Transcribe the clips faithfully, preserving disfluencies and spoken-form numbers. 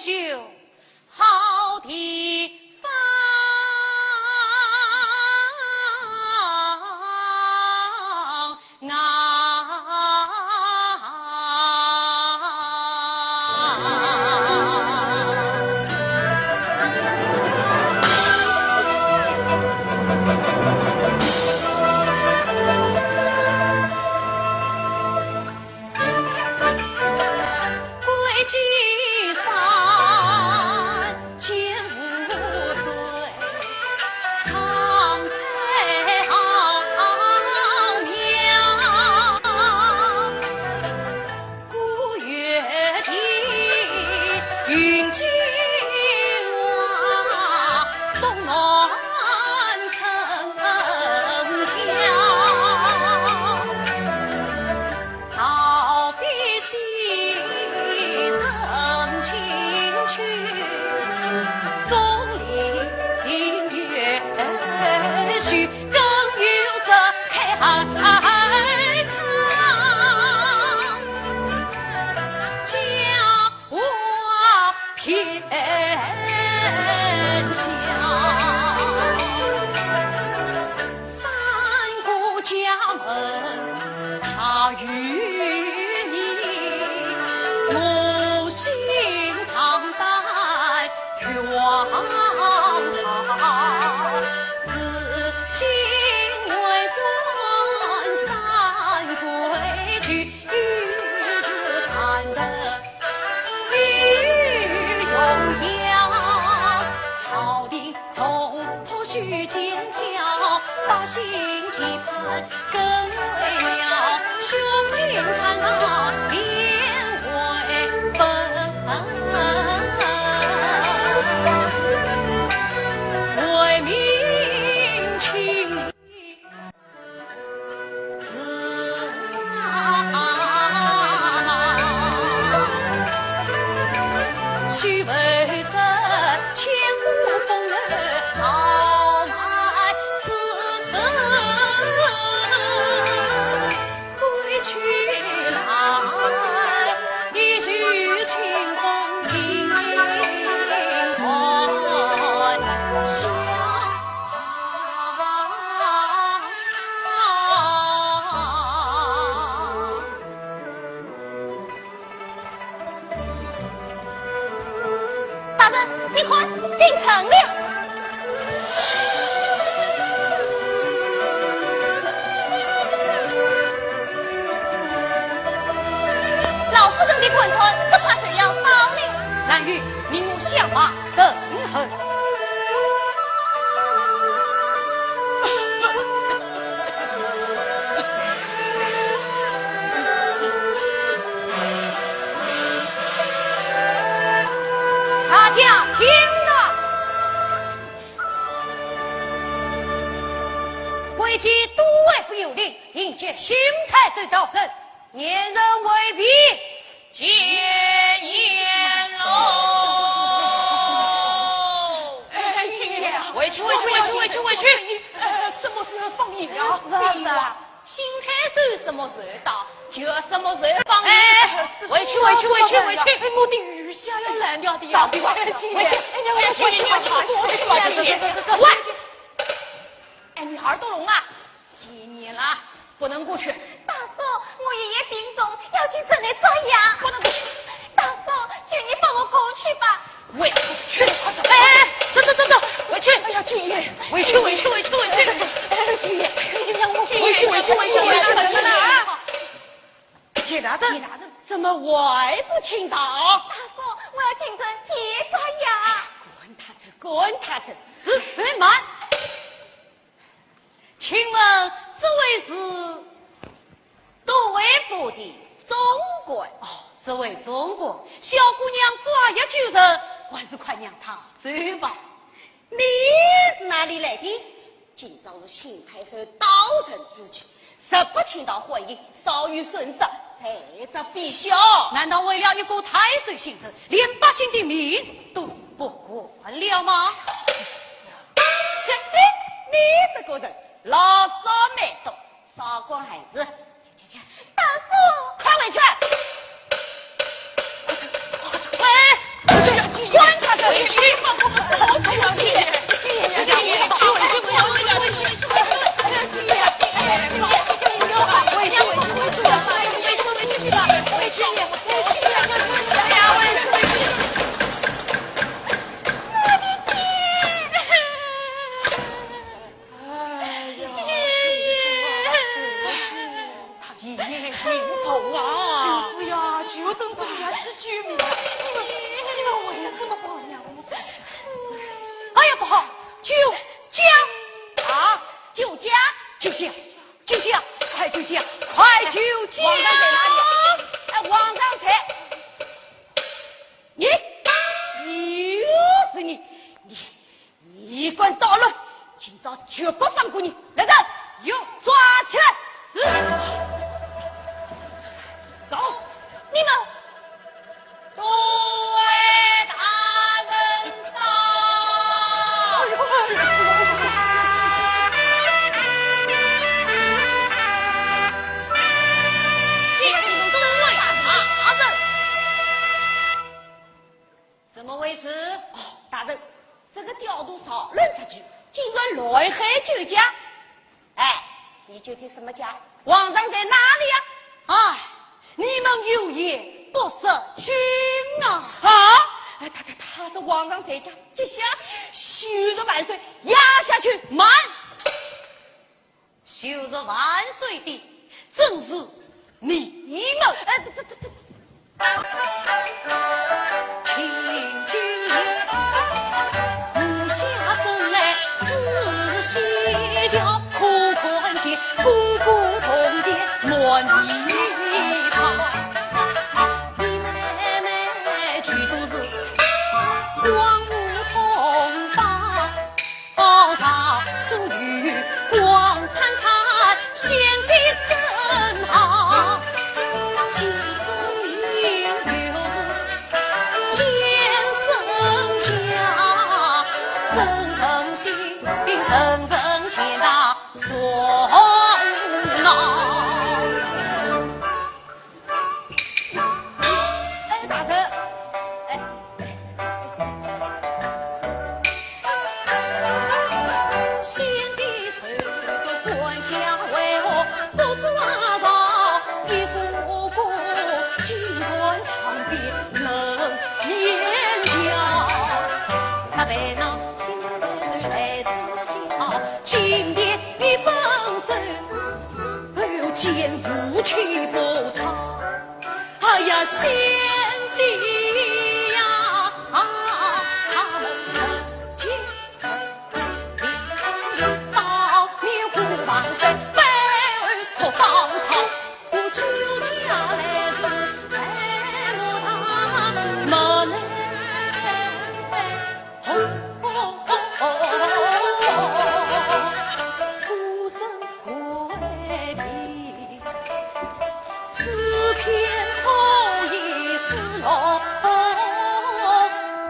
就好地方啊。大人，你看，进城了。老夫人的官船只怕是要到了。兰玉，你我下马。 等候。大家听啊！贵妃都尉府有令，迎接新太守到城。 年人回避，见宴喽。哎呀，回去，回去，回去，回去，回去。呃，什么时候放宴啊？是啊，是啊。新太守什么时候到，就什么时候放宴。哎，回去，回去，回去，回去。哎，我的御驾要来了的呀。少废话，回去，哎呀，回去，回去，回去，回去，回去。喂，哎，你耳朵聋啊？ 几年了，不能过去。大叔，我爷爷病重，要进城来做药。不能过去。大叔，求你帮我过去吧。喂，去，快走。哎，哎，走，走，走，走，回去。哎呀，君爷。回去，回去，回去，回去。哎，君爷，你让我回去，回去，回去，回去，回去了啊。钱大人，钱大人，怎么还不请到？大叔，我要进城替做药。管他去，管他去，是，慢。 请问这位是都尉府的总管？哦，这位总管，小姑娘抓药救人，还是快让他走吧。你是哪里来的？今朝是新太守到城之期，若不请到欢迎，稍有损失，罪责非小。难道为了一个太守姓陈，连百姓的命都不管了吗？ 嘿嘿，你这个人，牢骚蛮多，少管闲事。去，去，去。大叔！快回去！快走，快走。喂，快去呀，去哎呀，爷爷，爷爷，你走啊！就是呀，就等着你要去救命啊！你们，你们为什么不让我？哎呀，不好，救驾啊！救驾，救驾，救驾，快救驾，快救驾！皇上在哪里？哎，皇上在。你，你又是你，你 你敢捣乱，今朝绝不放过你！来人，有，抓起来！是。走，你们。诸位大人到。哎呦，哎呦，哎呦。这个请众位大人。 怎么回事？哦，大人，这个刁徒赵伦察举，竟然乱喊救驾。哎，你救的什么驾？皇上在哪里呀？哎，你们有眼不识君啊！啊？哎，他，他，他说皇上在驾，这下休说万岁，押下去。慢！ 休说万岁的，正是你们。呃，这，这，这，请君服下身来仔细瞧，可看见哥哥铜钱满地跑，你妹妹俱都是光武同胞。 报上祝语光灿灿，显得甚好。今生命又是见身家，人人喜，人人见他所恼。 哎，大人，哎，先帝受命管家为何不抓着一个个，竟然旁边冷眼瞧？若被那先帝来知晓，金殿一本奏， 哎呦，奸夫欺不道，哎呀，先帝呀，他们人间人道，面虎王孙，背后说当朝，我救驾来是在我他们 孤身跪地，四片可以四落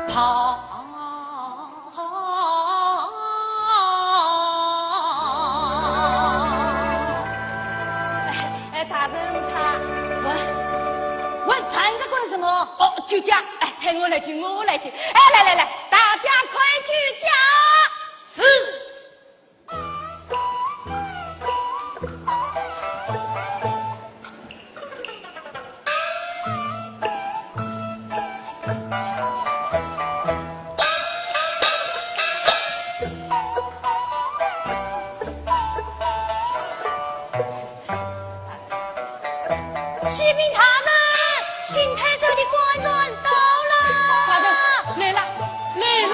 跑。哎，哎，大人他，我，我站着干什么？哦，救驾，哎，喊我来救，我来救。哎，来来来，大家快救驾！是。 启禀大人，邢太守的官船到了。大人，来了，来了。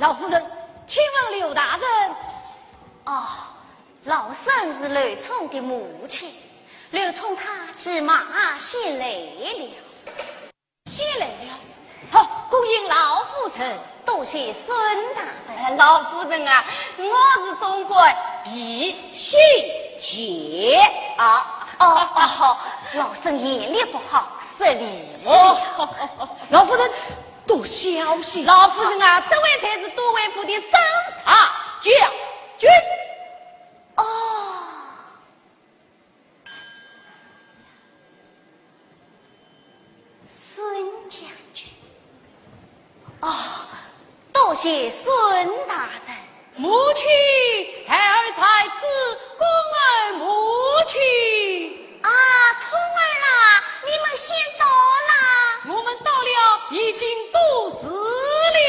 老夫人，请问刘大人？哦，老身是刘聪的母亲，刘聪他骑马先来了。先来了？好，恭迎老夫人。多谢孙大人。哎，老夫人啊，我是总管皮秀杰啊。哦，哦，老身眼力不好，失礼了。哦。老夫人，多谢。老夫人啊，这位才是都尉府的孙大将军。哦。 孙将军。哦，多谢孙大人。母亲，孩儿在此，恭迎母亲。啊，聪儿啦，你们先到啦。我们到了，已经多时了。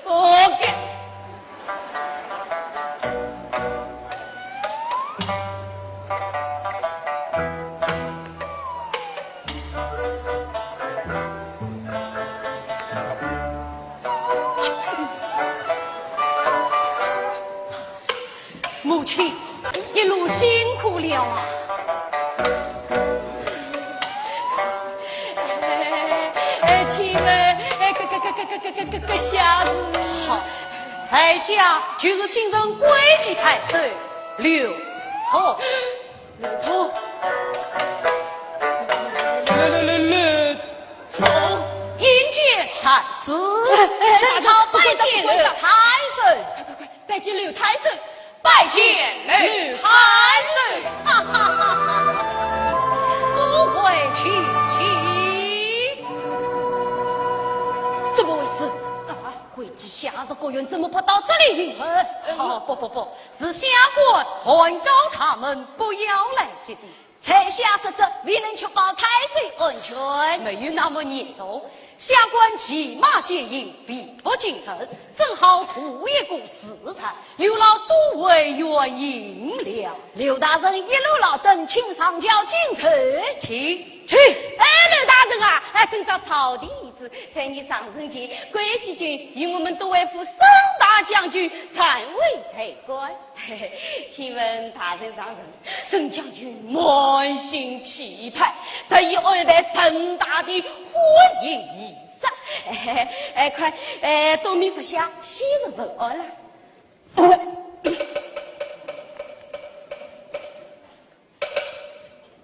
OK。 母亲，一路辛苦了啊！哎，请问，哎，这这这这这这这这下是？好，在下就是新任贵吉太守刘聪。刘聪。刘刘刘刘聪。 参见。正朝拜见刘太守。快快快，拜见刘太守，拜见刘太守。哈哈哈哈。诸位请起。怎么回事？啊，贵吉下属各员怎么跑到这里来？哦，不不不，是下官劝告他们不要来接待。 在下说这，未能确保太守安全。没有那么严重，下官骑马先行，未赴京城，正好途经一个市场，有劳都尉远迎了。刘大人一路劳顿，请上轿进城。请。请。哎，刘大人啊，哎，今朝朝廷御旨，在你上任前，贵吉军与我们都尉府孙大将军暂为代官。嘿嘿，请问大人上任， 孙将军满心期盼，特意安排盛大的欢迎仪式。哎，哎，快，哎，多米坐下，先入问安啦。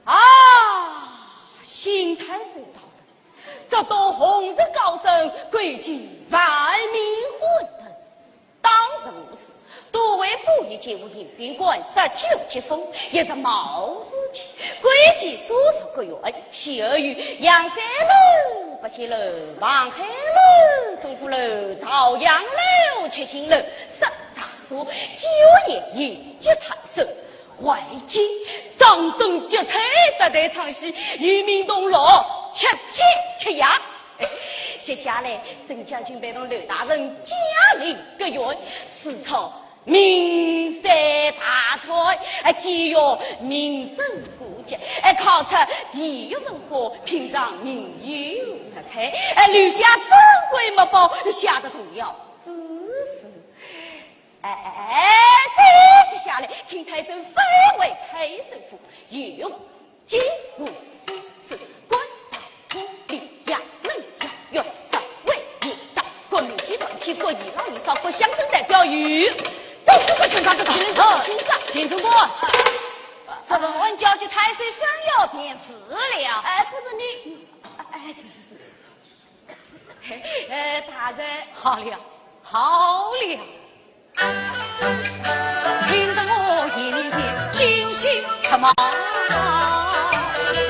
啊，新太守大人，这段红日高升，贵吉万民欢腾。 当时我是都尉府已经有迎宾馆设酒接风，也是冒事体，贵吉所属各员，歇后语，阳山楼、八仙楼、望海楼、钟鼓楼、朝阳楼、七星楼、十常坐、九宴迎接太守。 回京掌灯结彩，搭台唱戏，与民同乐，吃天吃夜。接下来，孙将军陪同刘大人驾临各县，试唱名山大川，哎，检阅名胜古迹，哎，考察地域文化，品尝名优特产，哎，留下珍贵墨宝，写得重要之事。 哎，哎，哎，再接下来，请太守返回太守府，有请我孙子官拜通礼，衙门要员，上位一道，各民间团体，各遗老遗少，各乡镇代表，有，这四个全场这个，请坐。请坐。这文官交给太守孙耀便是了。哎，不是你，哎，是，是，是。 呃，大人。好了，好了。听得我眼前金星出毛，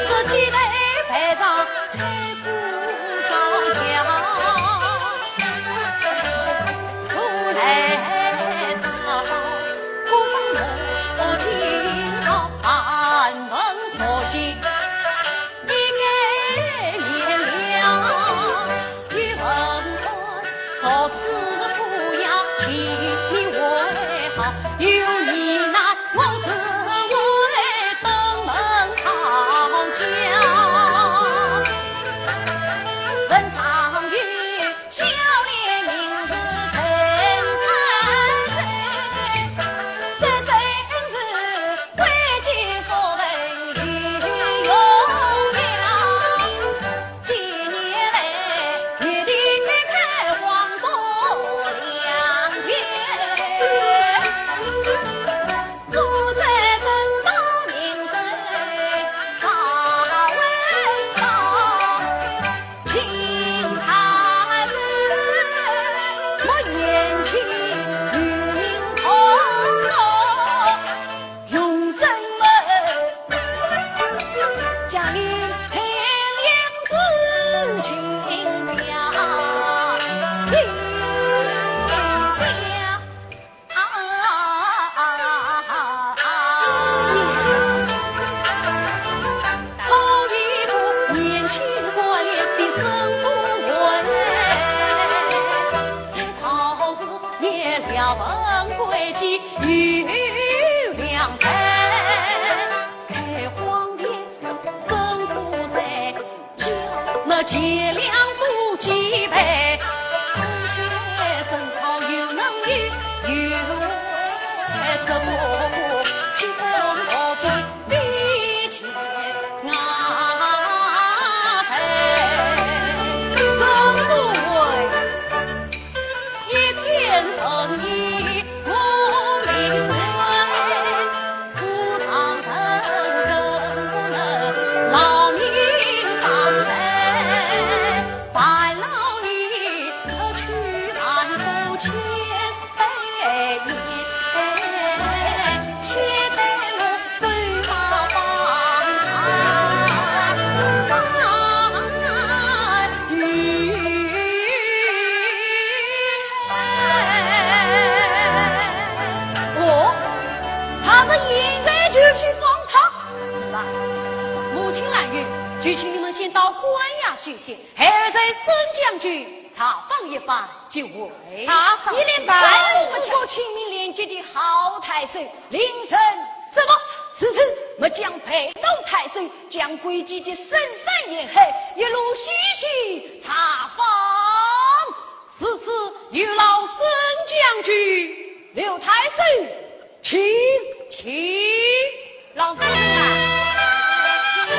这几代排场太过张扬，出来早，不分我今朝寒门坐骑。 一个面量，一文官，独子不要其名为好，有你那我是为登门讨教。问上有哦，他是现在就去方舱？是啊，母亲兰语，就请你们先到官衙休息，孩儿随沈将军查访一番就回。查访？你连饭都不吃。这是个清明廉洁的好太守，令人折服。此次末将陪同太守，将贵贱的深山严害一路细细查访。如此有劳沈将军。刘太守，请。请。老夫人啊，请。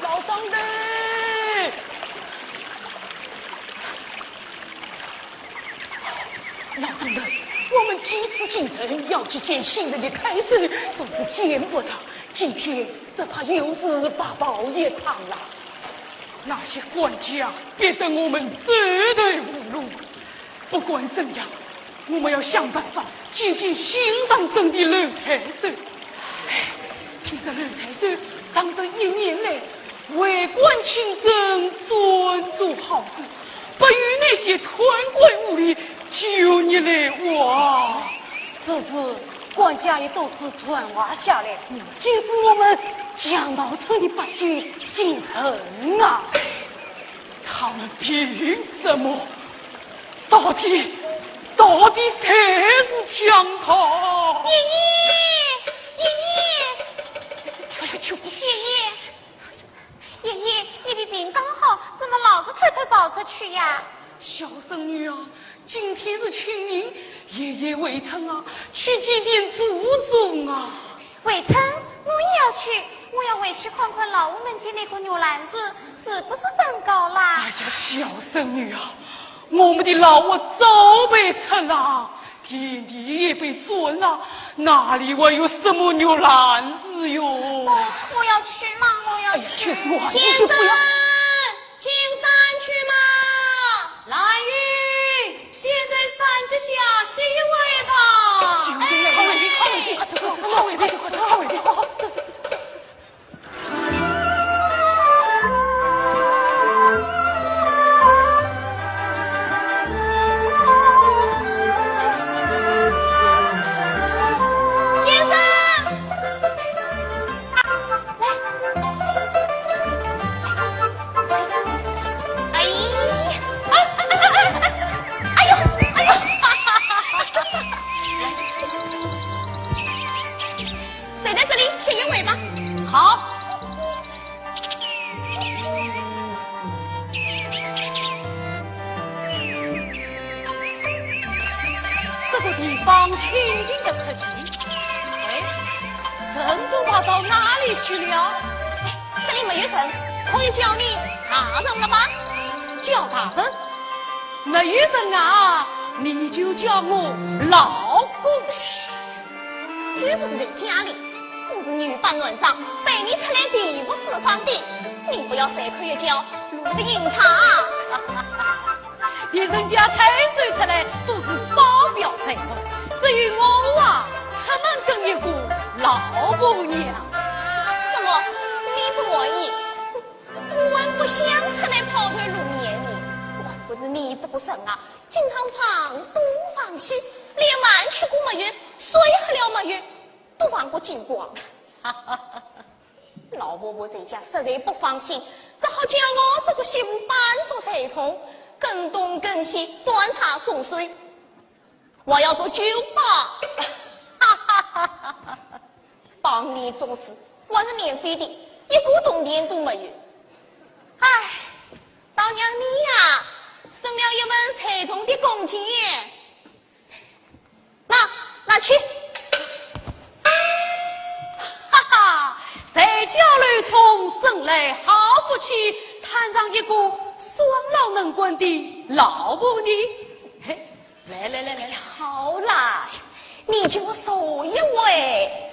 老张头！老张头，我们几次进城要去见新任的太守，总是见不着。今天只怕又是白跑一趟了。那些官家逼得我们走投无路。 不管怎样，我们要想办法见见新上任的刘太守。哎，听说刘太守上任一年来，为官清正，专做好事，不与那些贪官污吏旧日来往。只是官家也多次传话下来，禁止我们绛逃村的百姓进城啊。 他们凭什么？到底，到底谁是强盗？爷爷，爷爷，哎呀，救命！爷爷，爷爷，你的病刚好，怎么老是偷偷跑出去呀？小孙女啊，今天是清明，爷爷回村啊，去祭奠祖宗啊。 回村，我也要去，我要回去看看老屋门前那个玉兰树是不是长高啦。哎呀，小孙女啊，我们的老屋早被拆了，田地也被占了，哪里还有什么玉兰树哟？哦，我要去嘛，我要去。哎呀，去吧，你就不要。先生，请上去嘛。个地方轻轻地出气。哎，人都跑到哪里去了？这里没有人，可以叫你大人了吧？叫大人？没有人啊，你就叫我老公。又不是在家里，我是女扮男装，陪你出来地府四方的，你不要随口一叫，落得隐藏啊。别人家太守出来都是保镖在中，只有我啊，出门跟一个老婆娘。怎么，你不满意？我还不想出来抛头露面呢。还不是你这个人啊，经常房东房西，连饭吃过没有，水喝了没有，都忘个精光。老婆婆在家实在不放心，只好叫我这个媳妇扮作随从，跟东跟西，端茶送水。我要做酒保，帮你做事，我是免费的，一个铜钿都没有。唉，倒让你呀，省了一份随从的工钱。那，拿去。哈哈，谁叫刘聪生来好福气，摊上一个双老能干的老婆呢？嘿，来来来来。哎呀，好啦，你给我坐一会。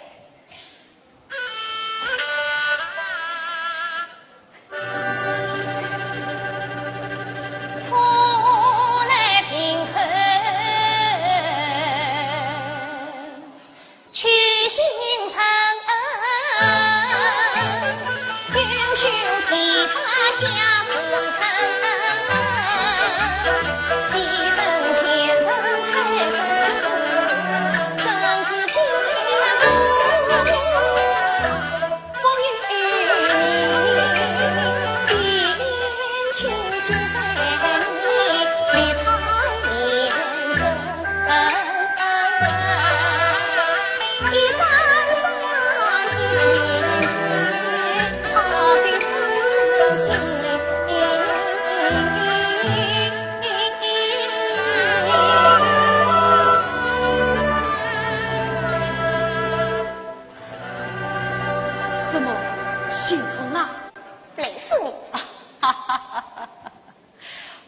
怎么，心痛啊？累死你！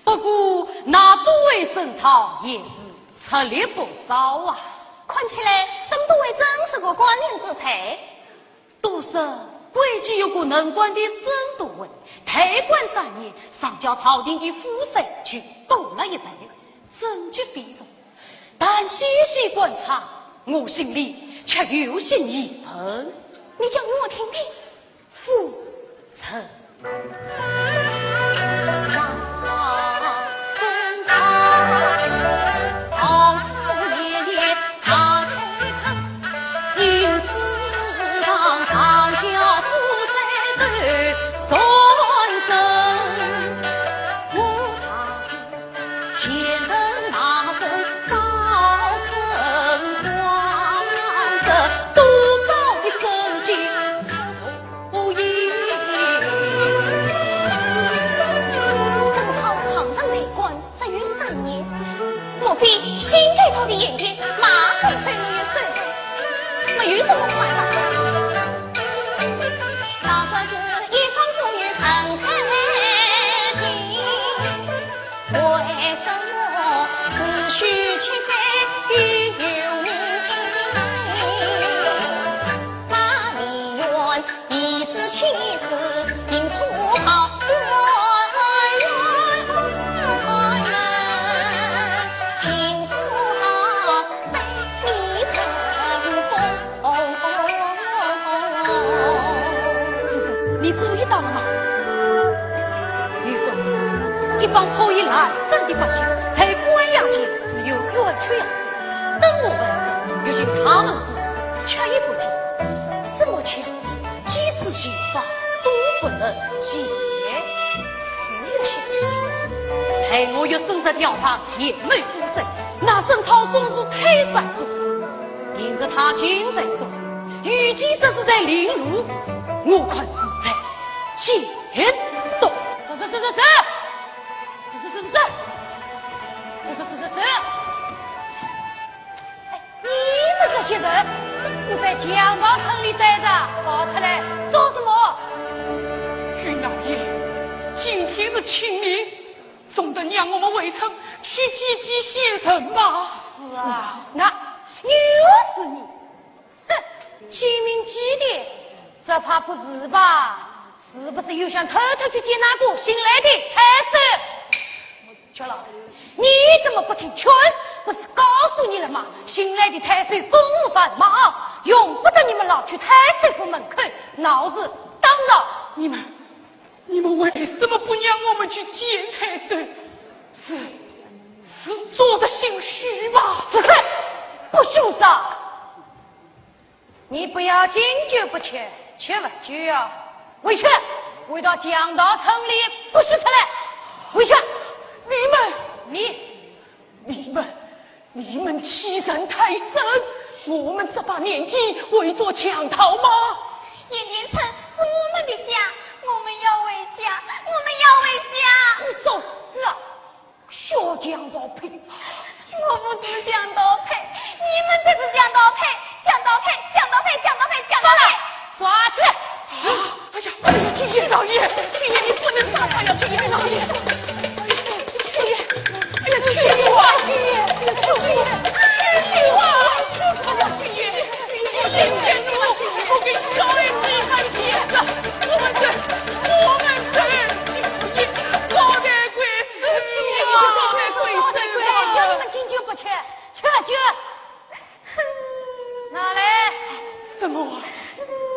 不过那都尉沈操也是吃力不少啊。看起来，沈都尉真是个管理之才。都说贵己有个能干的沈都尉，退官三年，上交朝廷的赋税就多了一倍，政绩飞升。但细细观察，我心里却有些疑问。你讲给我听听。 夫人。沈操上任为官只有三年，莫非新改朝的盐田马上收你于收成？没有这么快吧？夫人，你注意到了吗？有段时，一帮好意懒散的百姓，在官衙前自有冤屈要诉，等我问声，又嫌他们自私，却也不见。怎么讲？几次刑法都不能解。是有些奇怪。待我与沈实调查田某夫妇，那沈操总是推三阻四， 平日他进在中，与其说是在领路，我看是在监督。这这这这这，这这这这这，这这这这这，人，你在强盗村里待着，跑出来做什么？军老爷，今天是清明，总得让我们微臣去祭祭先人吧。是啊，那又是你。哼，清明祭典，这怕不是吧？是不是又想偷偷去见那个新来的太守？ 邱老头，你怎么不听劝？不是告诉你了吗？新来的太守公务繁忙，用不得你们老去太守府门口闹事打闹。你们，你们为什么不让我们去见太守？是，是做贼心虚吧？是，不许说。 你不要敬酒不吃吃罚酒啊！回去，回到强盗村里不许出来！回去！你们，你，你们，你们欺人太甚！我们这把年纪会做强盗吗？盐田村是我们的家，我们要回家，我们要回家！你作死啊！ 小强盗胚！我不是强盗胚，你们才是强盗胚！强盗胚，强盗胚，强盗胚，强盗胚！抓起来！哎呀，哎呀，军爷老爷，军爷，你不能打他呀，军爷老爷！军爷，哎呀，救我啊，军爷！救我啊！救我啊！哎呀，军爷！ 我给小孩子看见了，我们走，我们走，高抬贵手啊，高抬贵手啊！叫你们敬酒不吃，吃酒。拿来。什么啊？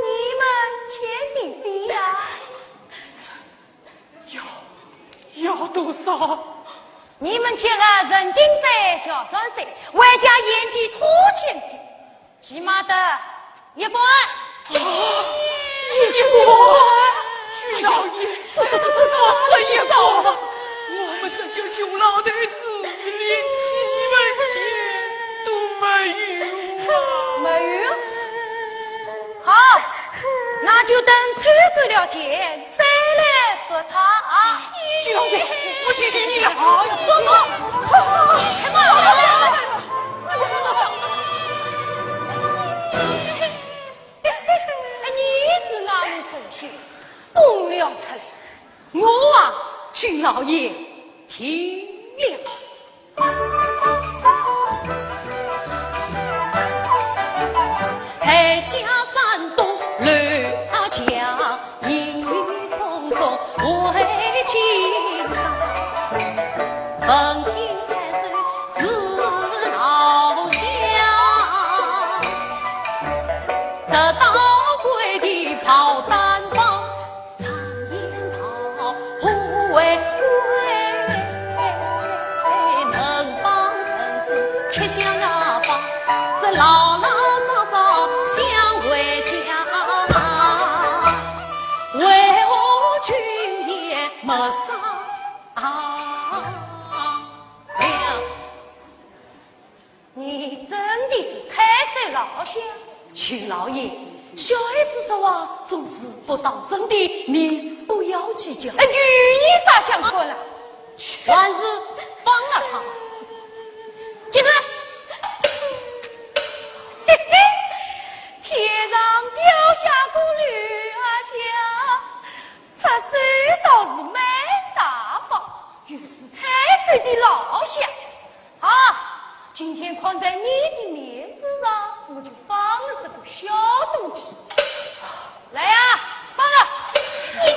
你们欠的费呀。要，要多少？你们欠了人丁税、轧船税，外加盐瘠拖欠费。 起码得一官。啊，一官！军老爷，这，这，这，这多少一官啊！我们这些穷老头子连几文钱都没有啊！没有？好，那就等凑够了钱再来说他啊！军老爷，我求求你了！哎呦，怎么？什么？ 哎，你是哪里神仙蹦了出来？我啊，请老爷听了。 你真的是太守老相？秦老爷，小孩子说话总是不当真的，你不要计较。哎，与你啥相干了？还是放了他。接着。嘿嘿，天上掉下个绿阿姐，出手倒是蛮大方，又是太守的老相。 啊，今天看在你的面子上，我就放了这个小东西。来呀，放了！你，你，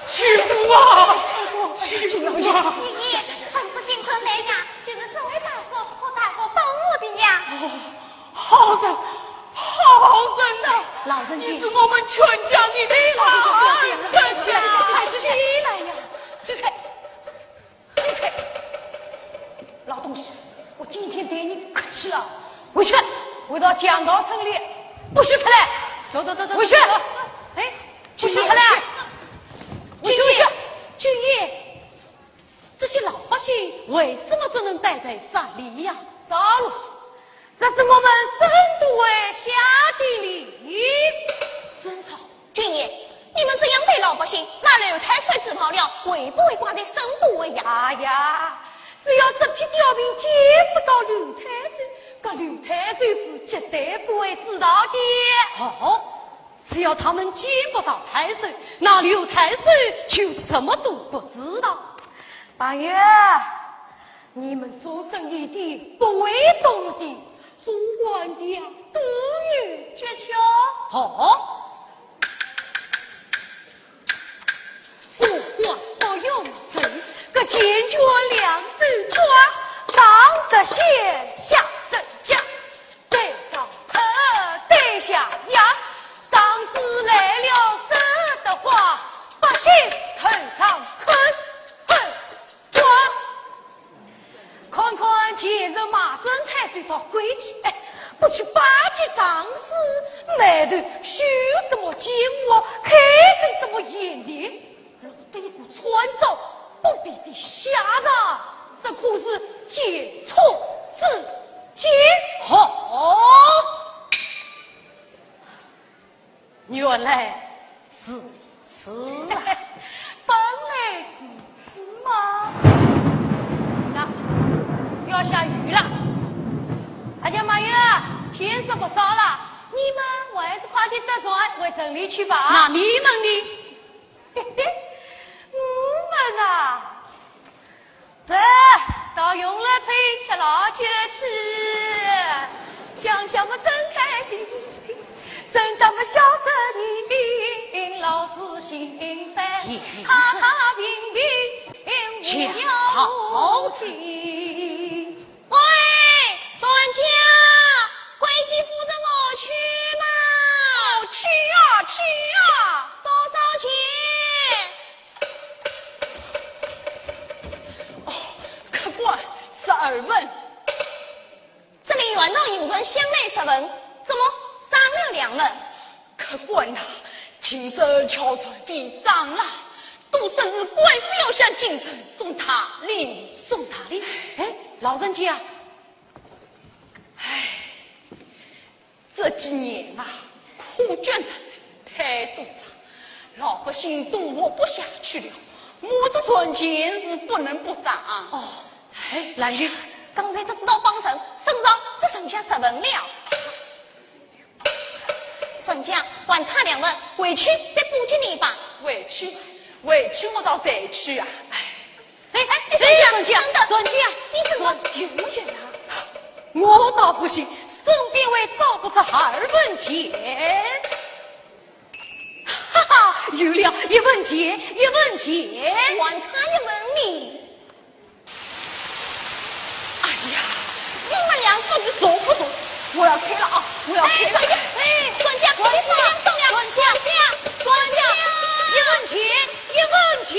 欺负啊！欺负啊！你，你，上次进城来呀，就是这位大叔和大哥帮我的呀。哦，好人，好人呐！老人家，你是我们全家的，老人家，不要这样，快起来，快起来呀！走开。 走开！老东西，我今天对你客气了，回去，回到强盗村里，不许出来。走走走走，回去。走。哎，不许出来。军爷，军爷，军爷，这些老百姓为什么只能待在山里呀？少啰嗦，这是我们沈都尉下的令。沈操， 军爷，你们这样对老百姓，那刘太守知道了，会不会挂在沈都尉呀？哎呀，只要这批刁民见不到刘太守，搿刘太守是绝对不会知道的。好，只要他们见不到太守，那刘太守就什么都不知道。宝玉，你们做生意的不会懂的，做官的呀，都有诀窍。好。 做官不用人，搿钱捐两手抓，上得仙，下得家，对上客，对下娘，上司来了说的话，百姓头上很，很光。 看看前日马正太受到规矩，哎，不去巴结上司，埋头修什么金屋，开根什么眼睛，落得一个穿着不比的下场，这可是见错之鉴。好， 原来如此啊。本来如此嘛。那，要下雨了。哎呀妈呀，天色不早了，你们还是快点搭船回城里去吧。那你们呢？嘿嘿，我们啊， 这倒用了春吃老酒去，想想么真开心，真当么笑煞人，老子心酸，哈哈平平，无要紧。喂，船家，归期付着我去嘛。去啊，去啊。多少钱？ 哦，客官，十二文。这里原当银船，想来十文，怎么涨了两文？客官呐，今日轧船费涨了，都说是官府要向京城送大礼呢。送大礼？哎，老人家，哎， 这几年啊，苦捐之人太多了，老百姓都活不下去了，我这船钱是不能不涨。哦，哎，兰玉，刚才只知道帮衬，身上只剩下十文了。船家，还差两文，回去再补给你吧。回去，回去我到谁去啊？哎， 哎，哎，船家，船家，等等，船家，你怎么？船，有没有啊？我倒不信，身边会找不着二文钱。哈哈，有了，一文钱，一文钱。还差一文呢。哎呀，你们两个是走不走？我要开了啊，我要开了。哎，船家，哎，船家，船家，船家，船家，船家，一文钱。 一文钱。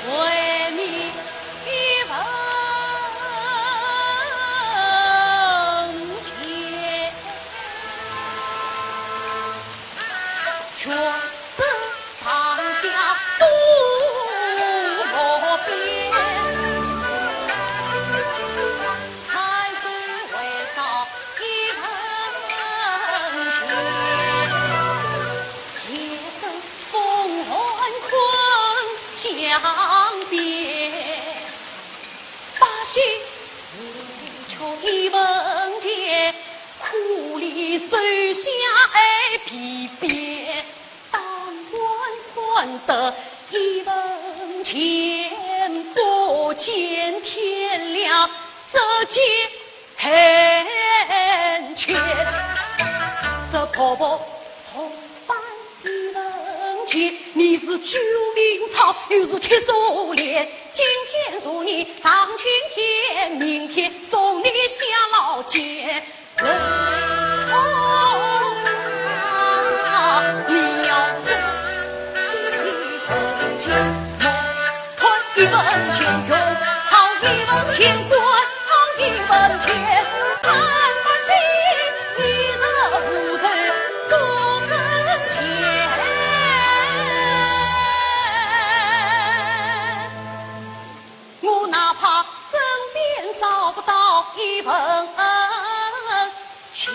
还你一文钱。全身上下都落遍，还是为少一文钱。夜深风寒困江边，百姓为求一文钱，苦里受下挨皮鞭。 当官换得一文钱，不见天亮，只见黑天。这婆婆同把一文钱，你是救命草，又是铁锁链。今天送你上青天，明天送你下老茧。 人从啊，你要珍惜一文钱，莫看一文钱用，好一文钱管好一文钱，看百姓衣食无忧多挣钱。我哪怕身边找不到一文钱。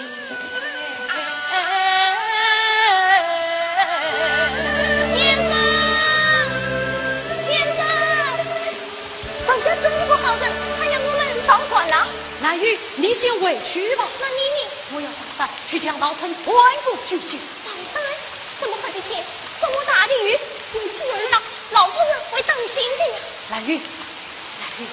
你先回去吧。那你呢？我要上山去将老臣全部聚集。上山？这么黑的天，这么大的雨，你不回来，老夫人会担心的呀。兰玉，兰玉，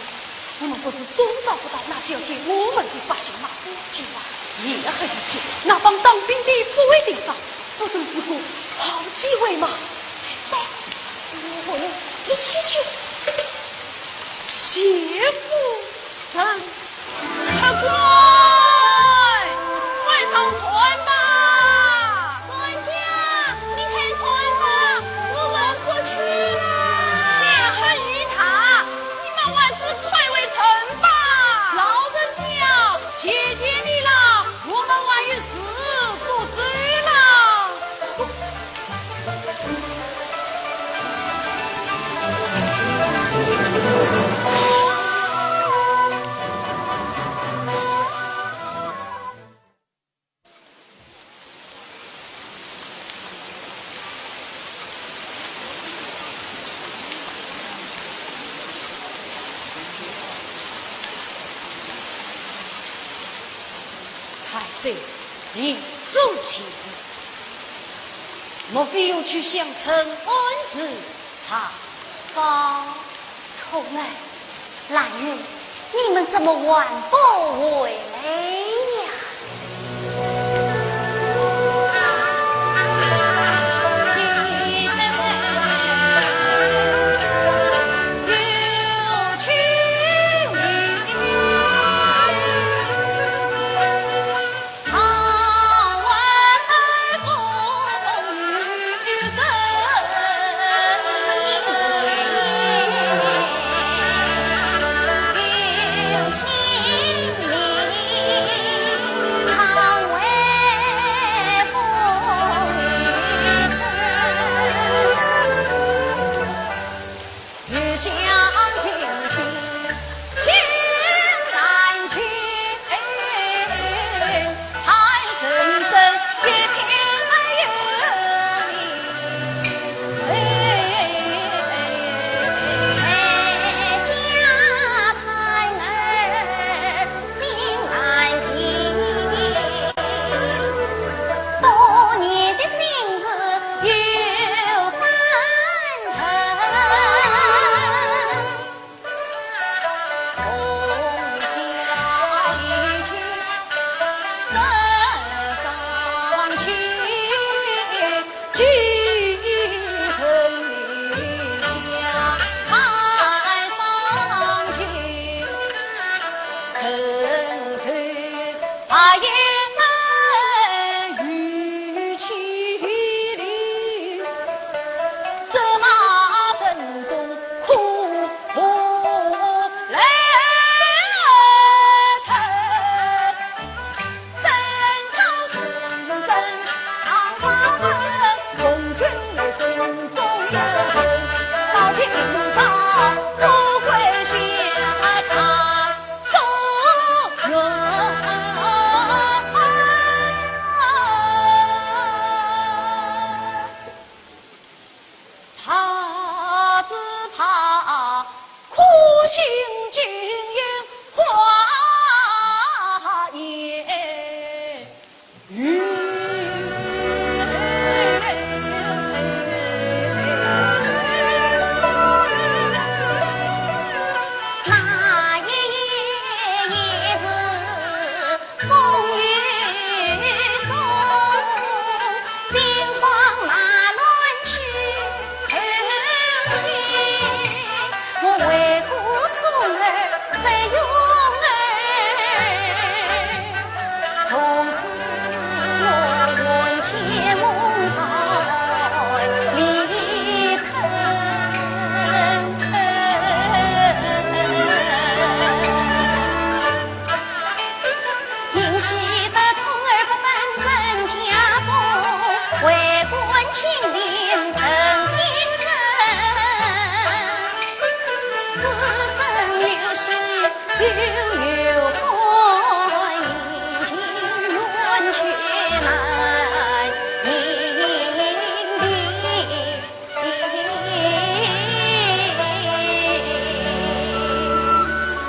你们不是总找不到那些要劫我们的百姓吗？今晚夜黑一静，那帮当兵的不会盯上，不正是个好机会吗？对，我们一起去。谢夫人。 客官，快上船吧！船家，你开船吧，我们不去了。天黑雨大，你们还是快回城吧。老人家，谢谢你了，我们还有事不走了。 太师，你住进。莫非又去相城安置茶坊？春儿，兰玉，你们怎么还不回来呀？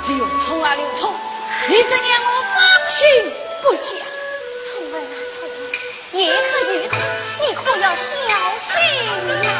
刘聪啊，刘聪，你这样我不下。重文啊，重文，叶客遇盗，你可要小心啊！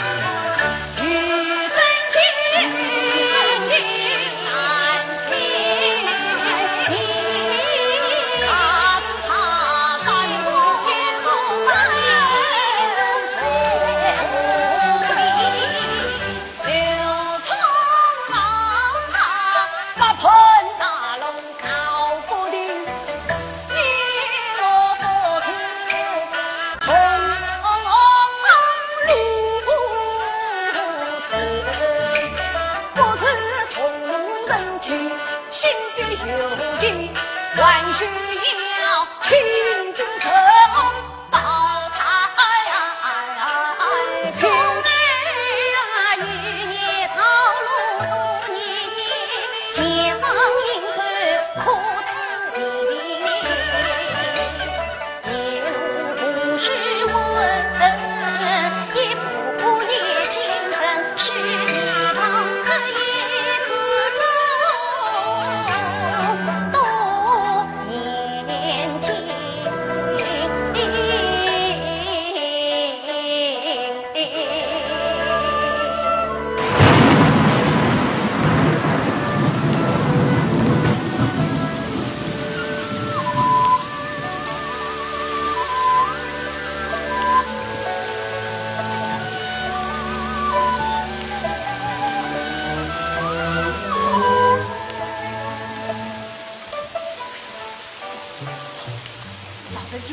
老人家，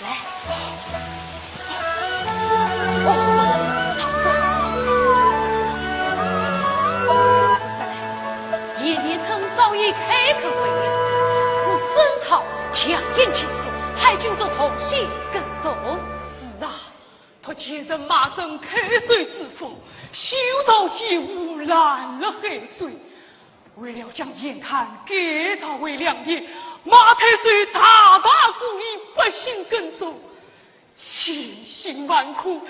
来。哦，老人。是，是，是，来。鄢廷琛早已开口回了，是孙超强行进攻，海军卒重新跟踪。是啊，托前任马震开水之福，修造船坞拦了海水。 为了将盐滩改造为粮田，马太守大大鼓励百姓耕种，千辛万苦，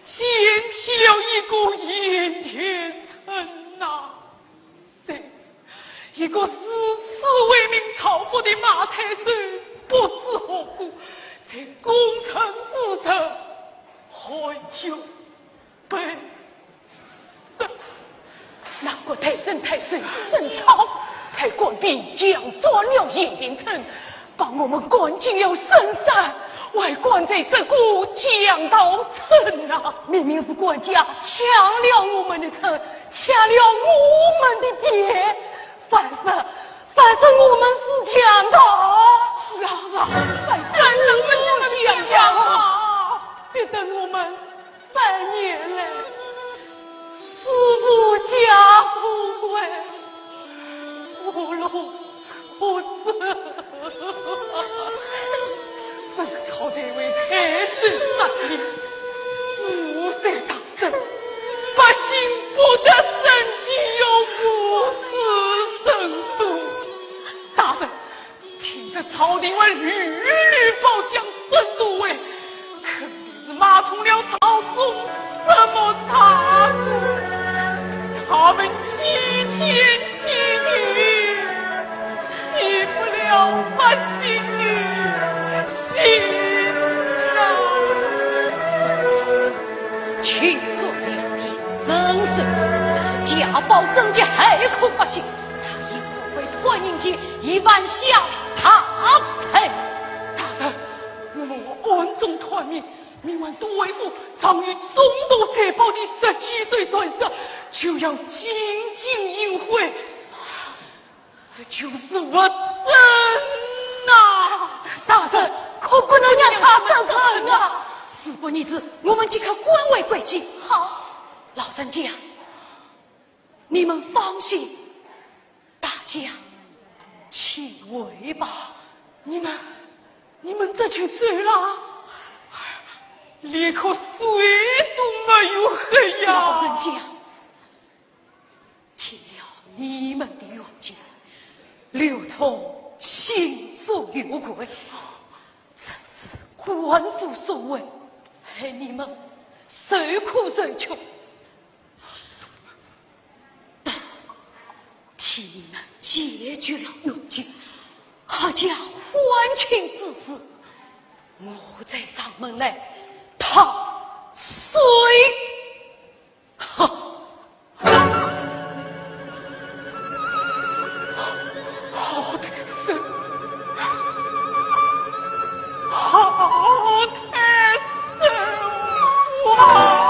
建起了一个鄢廷琛呐。谁知一个视此为民造福的马太守，不知何故，在功臣之首，还有 本。那个代任太守孙超，派官兵强占了鄢廷琛，把我们赶进了深山，还关在这个强盗村呐。明明是官家抢了我们的琛，抢了我们的田，反说，反说我们是强盗。是啊，是啊，反说我们是强盗，逼得我们 三年来，死无家可归，无路可走。孙超在位太守杀敌，五山大震，百姓不得生计，要饿死生疏。大人， 听说朝廷还屡屡褒奖孙都尉，肯定是买通了朝中什么大官。他们欺天欺地，欺不了百姓的心呐。侵占良田，征收赋税，家暴整洁，害苦百姓，他一定会托人间 一万两大彩。大人，我们暗中探明，明晚都尉府藏有众多财宝的十几艘船只，就要进京应会，这就是物证呐！大人，可不能让他得逞啊！事不宜迟，我们即刻赶回贵京。好。老人家， 你们放心，大家请回吧。你们，你们这就走了？连口水都没有喝呀！老人家，听了你们的冤情，刘聪心中有愧，真是官府所为，害你们受苦受穷。 等替你们解决了冤情，可叫欢庆之时，我再上门来，他谁？哈！好歹生，好歹生啊！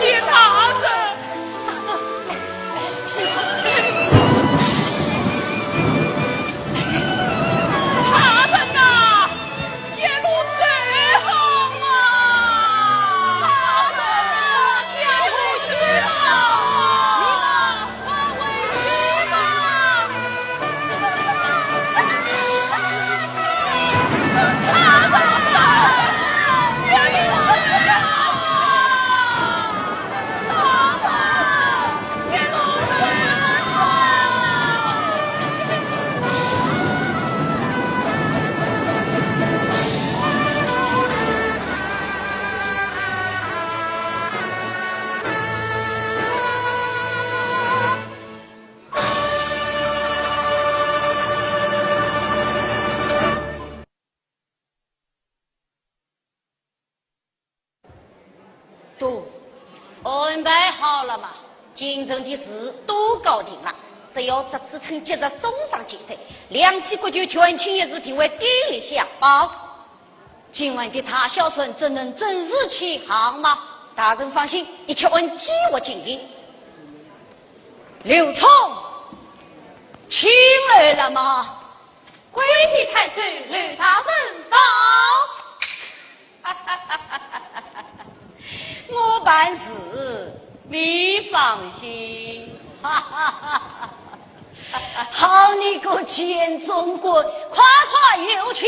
大人，大人呐，一路走好啊！大人，一路走好啊！ 都安排好了吗？京城的事都搞定了，只要这次春节日送上去哉，两记国舅全清一寺定会典礼相报。 今晚的大孝顺怎能正式起航吗？大人放心，一切按计划进行。刘聪，请来了吗？跪见太守，刘大人到。我办事，你放心。 好你个监中官，快快有请！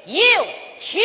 有请！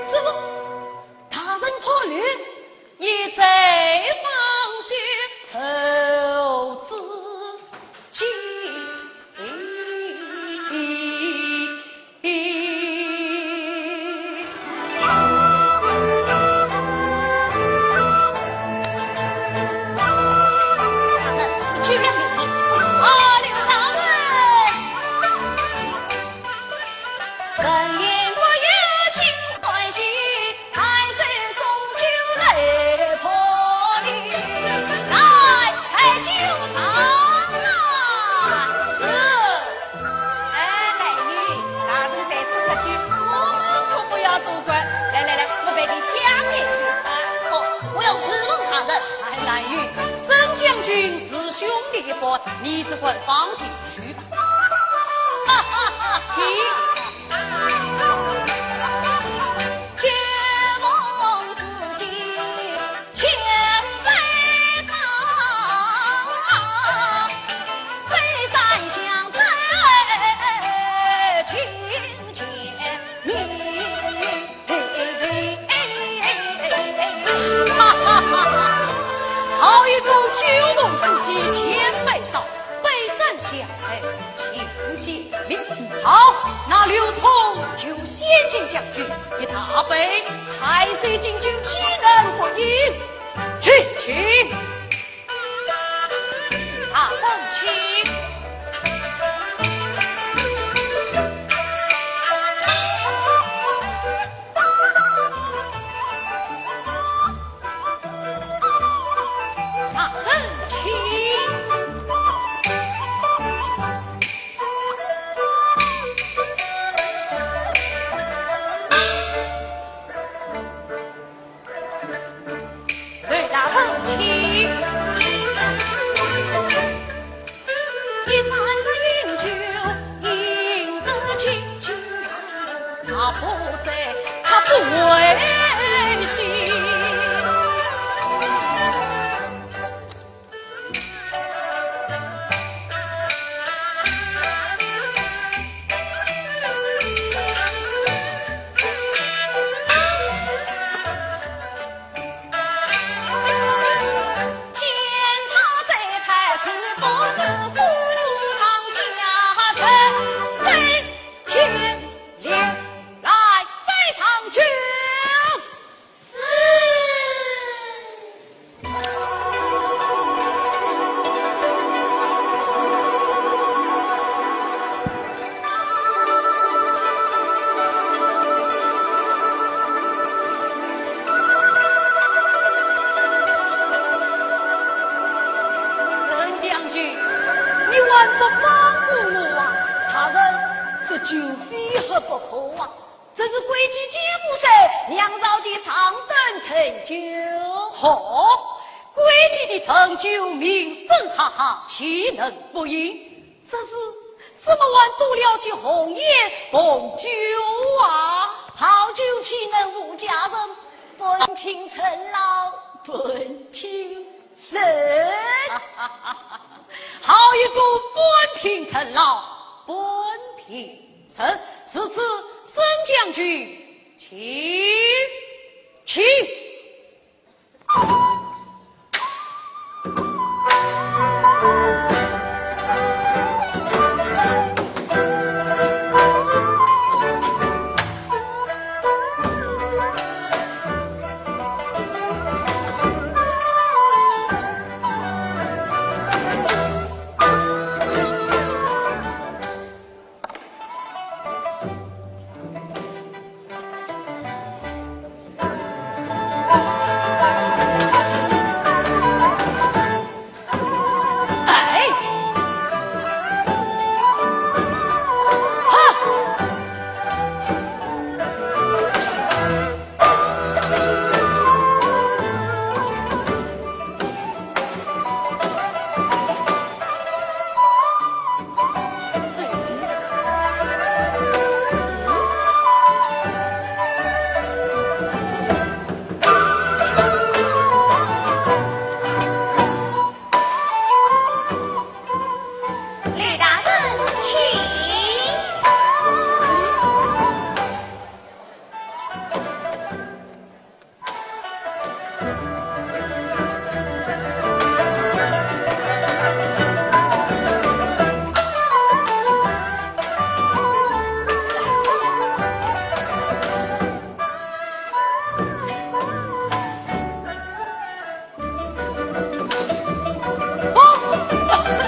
师父，大人破令。一般，你只管放心去吧。哈哈哈，请。哈哈哈哈！好一个九龙之计，千百招，百战向来，请见礼。好，那刘琮就先见将军，一大杯。太岁敬酒，岂能不饮？请，请。 大人请。大人请。刘大人请。一盏饮酒，饮得津津有味，若不醉，他不会醒。 沈将军，你还不放过我啊？大人，这酒非喝不可啊。 这是贵戚节不寿，梁朝的上等陈酒。好，贵戚的陈酒名声赫赫，岂能不饮？只是怎么还多了些红颜红酒啊？好酒岂能无佳人？本品陈老，本品陈。好一个本品陈老，本品 陈。如此，沈将军，请。请。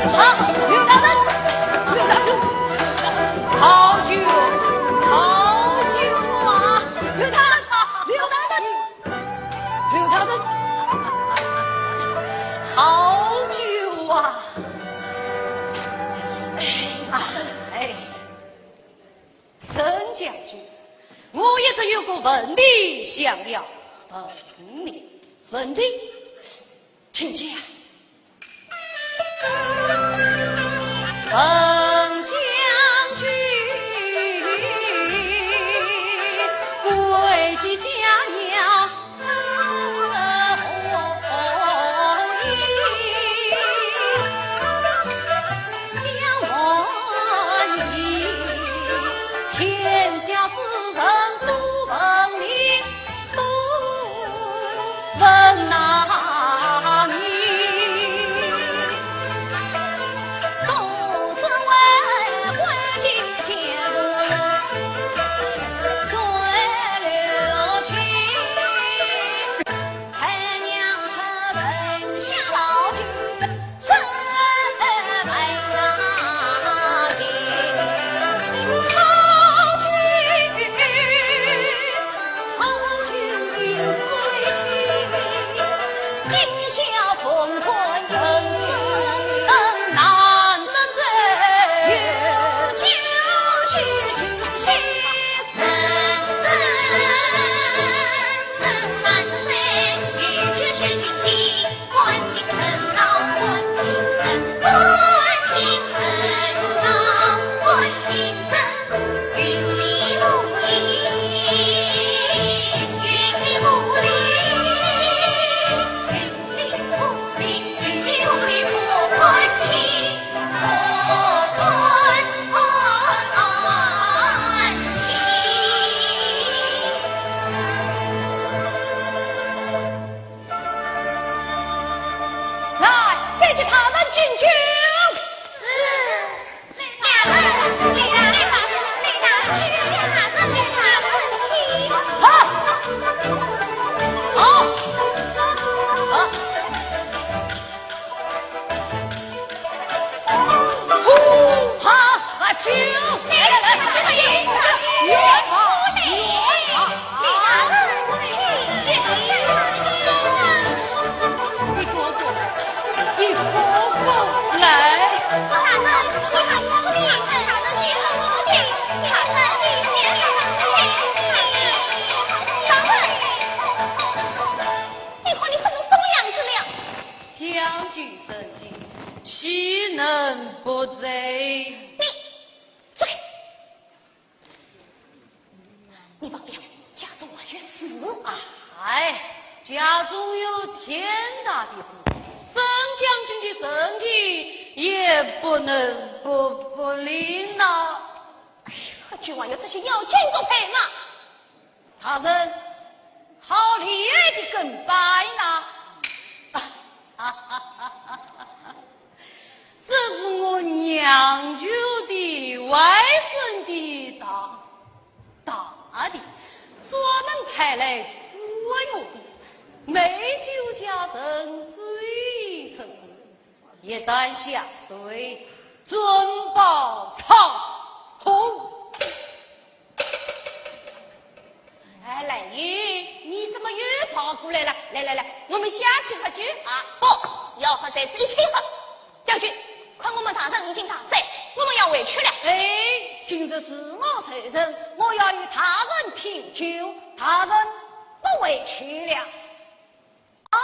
好，刘大人，刘大人，好酒，好酒啊！刘大人，刘大人，刘大人，好酒啊！哎，啊，哎。 沈将军，我一直有个问题想要问你。问题？请讲。来，再接他们进酒。是。好。好。好。好，好，酒。来，来，来，来，来，来，来，来。一个个，一个个来。大人，先喝我的，大人，先喝我的，大人，你先喝我的。大人，你看你恨成什么样子了？将军 请起，岂能不在？你，走开！你忘了家中还有事啊？哎，家中有天大的事，沈将军的盛情也不能不，不理呐。哎呀，就还有这些要紧做陪嘛。 大人，好厉害的跟班呐！这是我娘舅的外甥的大，大弟，专门派来观摩的，美酒佳人最出色。 一旦下水，准保唱红。哎，兰英，你怎么又跑过来了？来来来，我们下去喝酒啊！不，要喝在此一起喝。将军，看我们大人已经打醉，我们要回去了。哎，今日是我寿辰，我要与大人品酒，大人不回去了。 哦，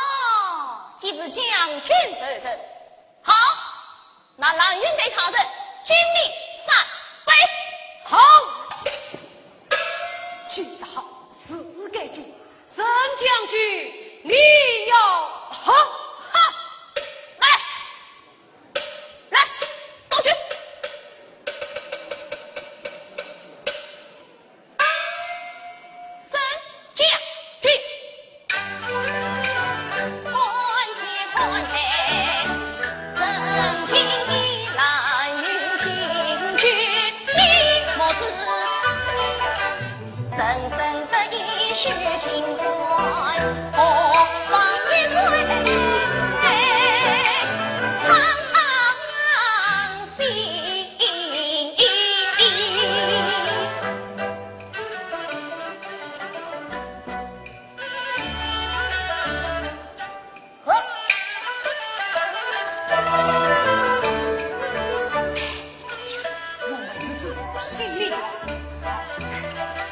既是将军寿辰，好，那兰英待大人敬你三杯。好，敬得好，是该敬。沈将军，你要喝。好，来，来，倒酒。 沈将军。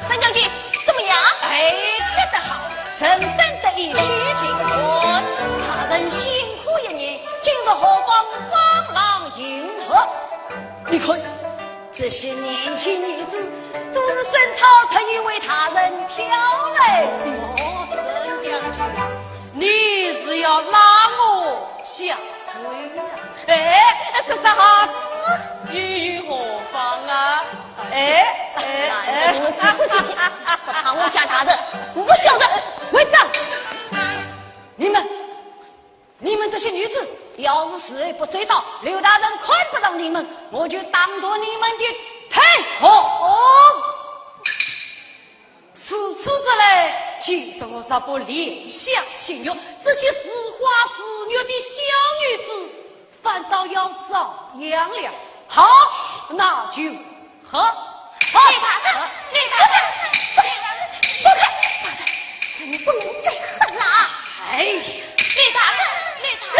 沈将军，怎么样？哎，说得好，人生得意须尽欢，大人辛苦一年，今日何妨放浪形骸。 你看，这些年轻女子都是沈草特意为大人挑来的。哦，沈将军，你是要拉我下水呀？哎，说啥子？又有何妨啊？哎，哎，哎，你们是不是听听，只怕我家大人不晓得。混账！你们 你们这些女子，要是伺候不周到，刘大人看不上你们，我就打断你们的腿。哦，如此说来，既然我若不怜香惜玉，这些似花似玉的小女子，反倒要遭殃了。好，那就 好，好。李大人，李大人，走开，走开，大人，这你不能再喝了啊！哎，李大人，李大人，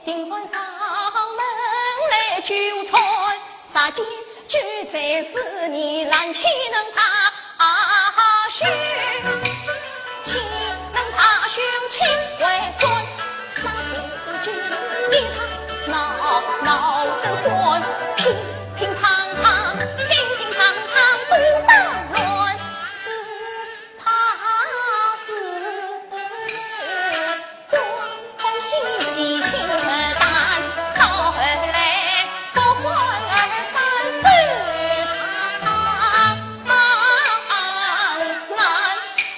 定船上门来纠缠，杀鸡就在是你拦气能怕凶，岂能怕凶？请回转，那是不经一场闹闹得欢，乒乒乓乓，乒乒乓乓不打乱，只怕是 东西西情是淡，到后来不欢而散收场。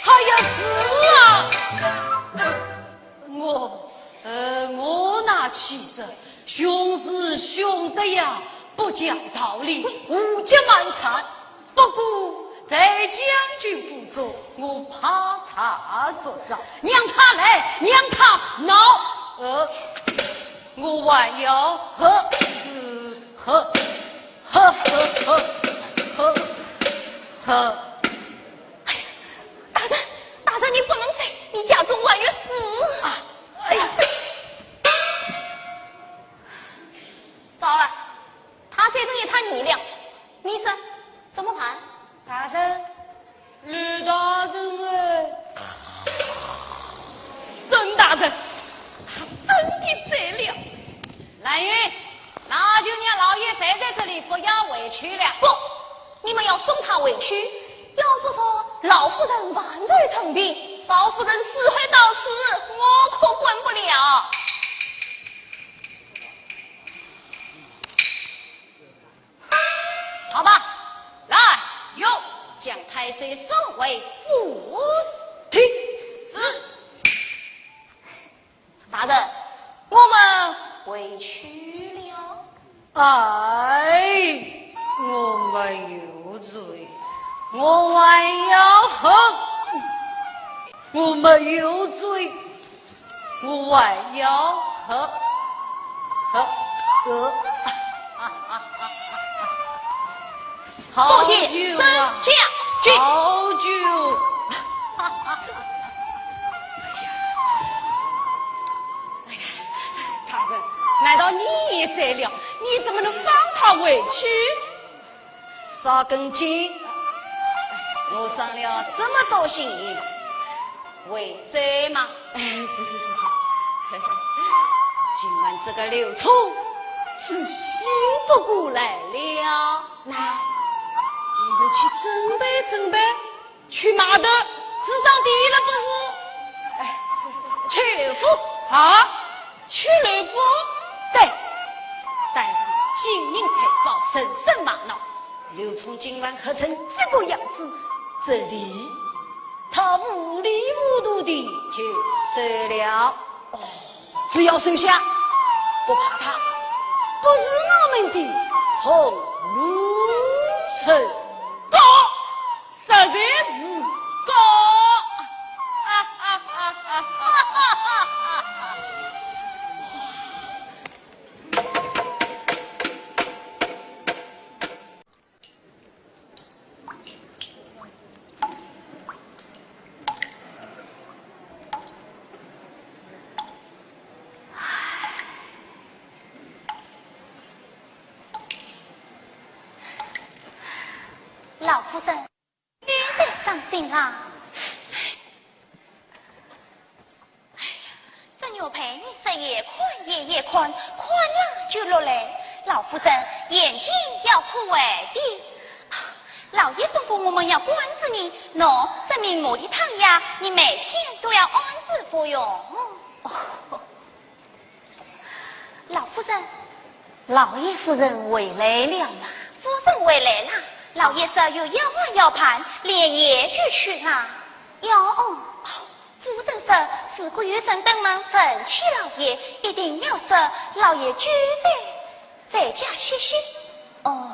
哎呀，是啊，我，呃，我那气势，凶是凶的呀，不讲道理，胡搅蛮缠。 不过在将军府中，我怕他做啥？让他来，让他闹。呃，我还要喝，呃，喝，喝，喝，喝，喝。哎呀，大人，大人，你不能醉，你家中还有事啊！哎呀，糟了，他这人也太泥了。 你说怎么办？大人，刘大人哎，沈大人，他真的醉了。兰云，那就让老爷睡在这里，不要回去了。不，你们要送他回去，要不说老夫人万岁成病，少夫人死后到此，我可管不了。 好吧，来，有，将太岁送回府。停。是。大人，我们回去了。哎，我没有醉，我还要喝，我没有醉。 我还要喝，喝，喝。好酒啊，多谢沈将军。好酒。哎呀，大人，难道你也醉了？你怎么能放他回去？ 少根筋，我长了这么多心，会醉吗？哎，是是是是。今晚这个刘聪是醒不过来了。那，我们去准备准备，去码头。纸上第一了不是？哎，去刘府。啊？ 去刘府？对，但是金银财宝，人参玛瑙，刘聪今晚喝成这个样子，这礼他糊里糊涂的就收了。哦，只要收下，不怕他不是我们的同路人。高！ 实在是高。老夫人， 又在伤心啦。哎呀，这玉佩你说越看也越看，看了就落泪。老夫人，眼睛要哭坏的。老爷吩咐我们要关照你，喏，这名目的汤药，你每天都要按时服用。哦， 老夫人。老爷夫人回来了吗？夫人回来了，老爷说有要案要办，连夜就去了。要案？夫人说，如果有人登门问起老爷，一定要说老爷就在，在家歇息。哦。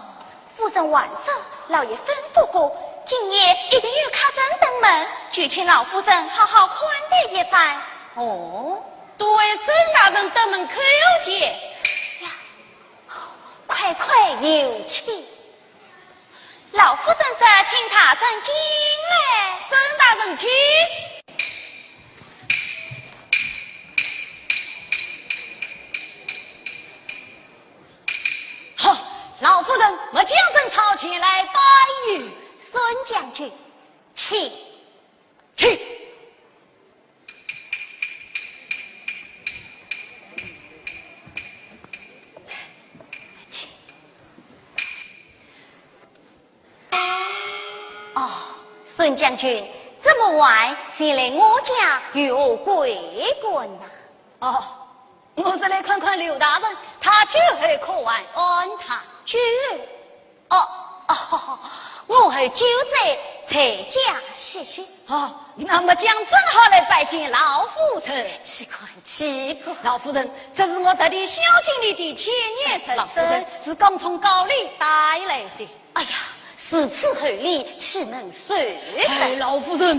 夫人还说，老爷吩咐过，今夜一定有客人登门，就请老夫人好好款待一番。哦。 多谢沈大人登门叩见。呀，快快有请。老夫人说，请大人进来。沈大人请。将军，请。请。哦，孙将军，这么晚前来我家有何贵干呐？哦，我是来看看刘大人，他酒后可还安泰？酒后？哦，哦，我儿酒醉，在家歇息。哦，那么将正好来拜见老夫人。岂敢，岂敢。老夫人，这是我特地孝敬你的千年神参，老夫人，是刚从高丽带来的。哎呀，如此厚礼，岂能收得？哎，老夫人，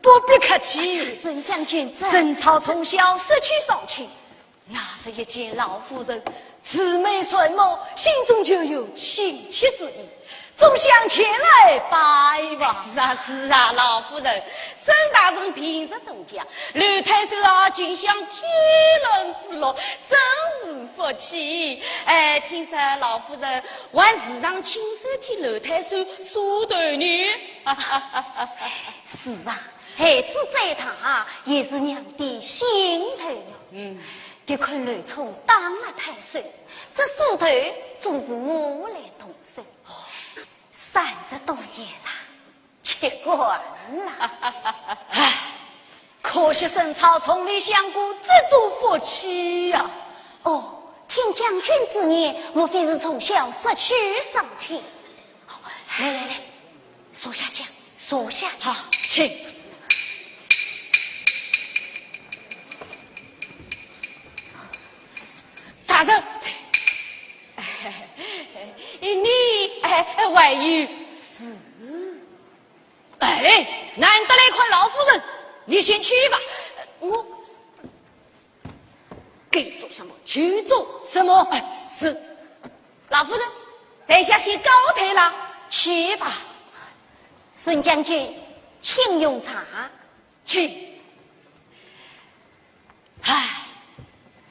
不必客气。孙将军，这沈草从小失去双亲，那日一见老夫人，慈眉善目，心中就有亲切之意，总想前来拜望。是啊，是啊，老夫人，沈大人平日中讲，刘太守啊，就像天伦之乐，真是福气。哎，听说老夫人还时常亲手替刘太守梳头呢。是啊，孩子再大，也是娘的心头肉。嗯。别看刘聪当了太守，这梳头总是我来动手。三十多年了，吃惯了。唉，可惜沈草从未享过这种福气呀。哦，听将军之言，莫非是从小失去双亲？哦，来来来，坐下讲，坐下讲。好，请。大人，你，哎，还有事？哎，难得来看老夫人，你先去吧。我该做什么就做什么。哎，是。老夫人，在下先告退了。去吧。孙将军，请用茶。请。唉，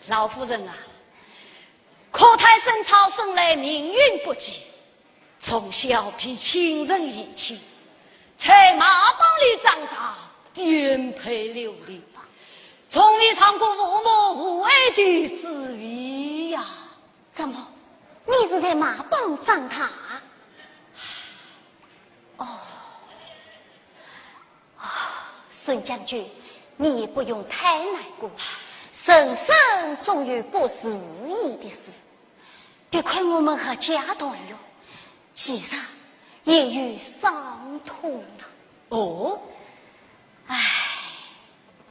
老夫人啊，可叹沈草生来命运不济，从小被亲人遗弃，在马帮里长大，颠沛流离，从未尝过父母父爱的滋味呀。怎么，你是在马帮长大？哦，啊，孙将军，你也不用太难过，人生总有不如意的事。别看我们阖家团圆，其实也有伤痛啊。哦？唉，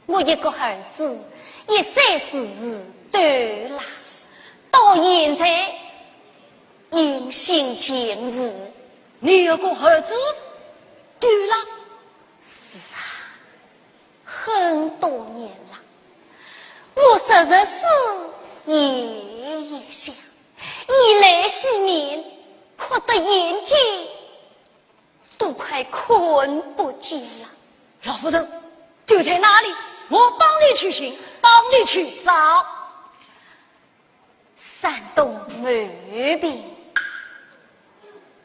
我一个儿子，一生事事都拉，到现在音信全无。你有个儿子丢了？是啊，很多年了，我时时思夜夜想，以泪洗面，哭得眼睛都快看不见了。老夫人，丢在哪里？我帮你去寻，帮你去找。山东某边。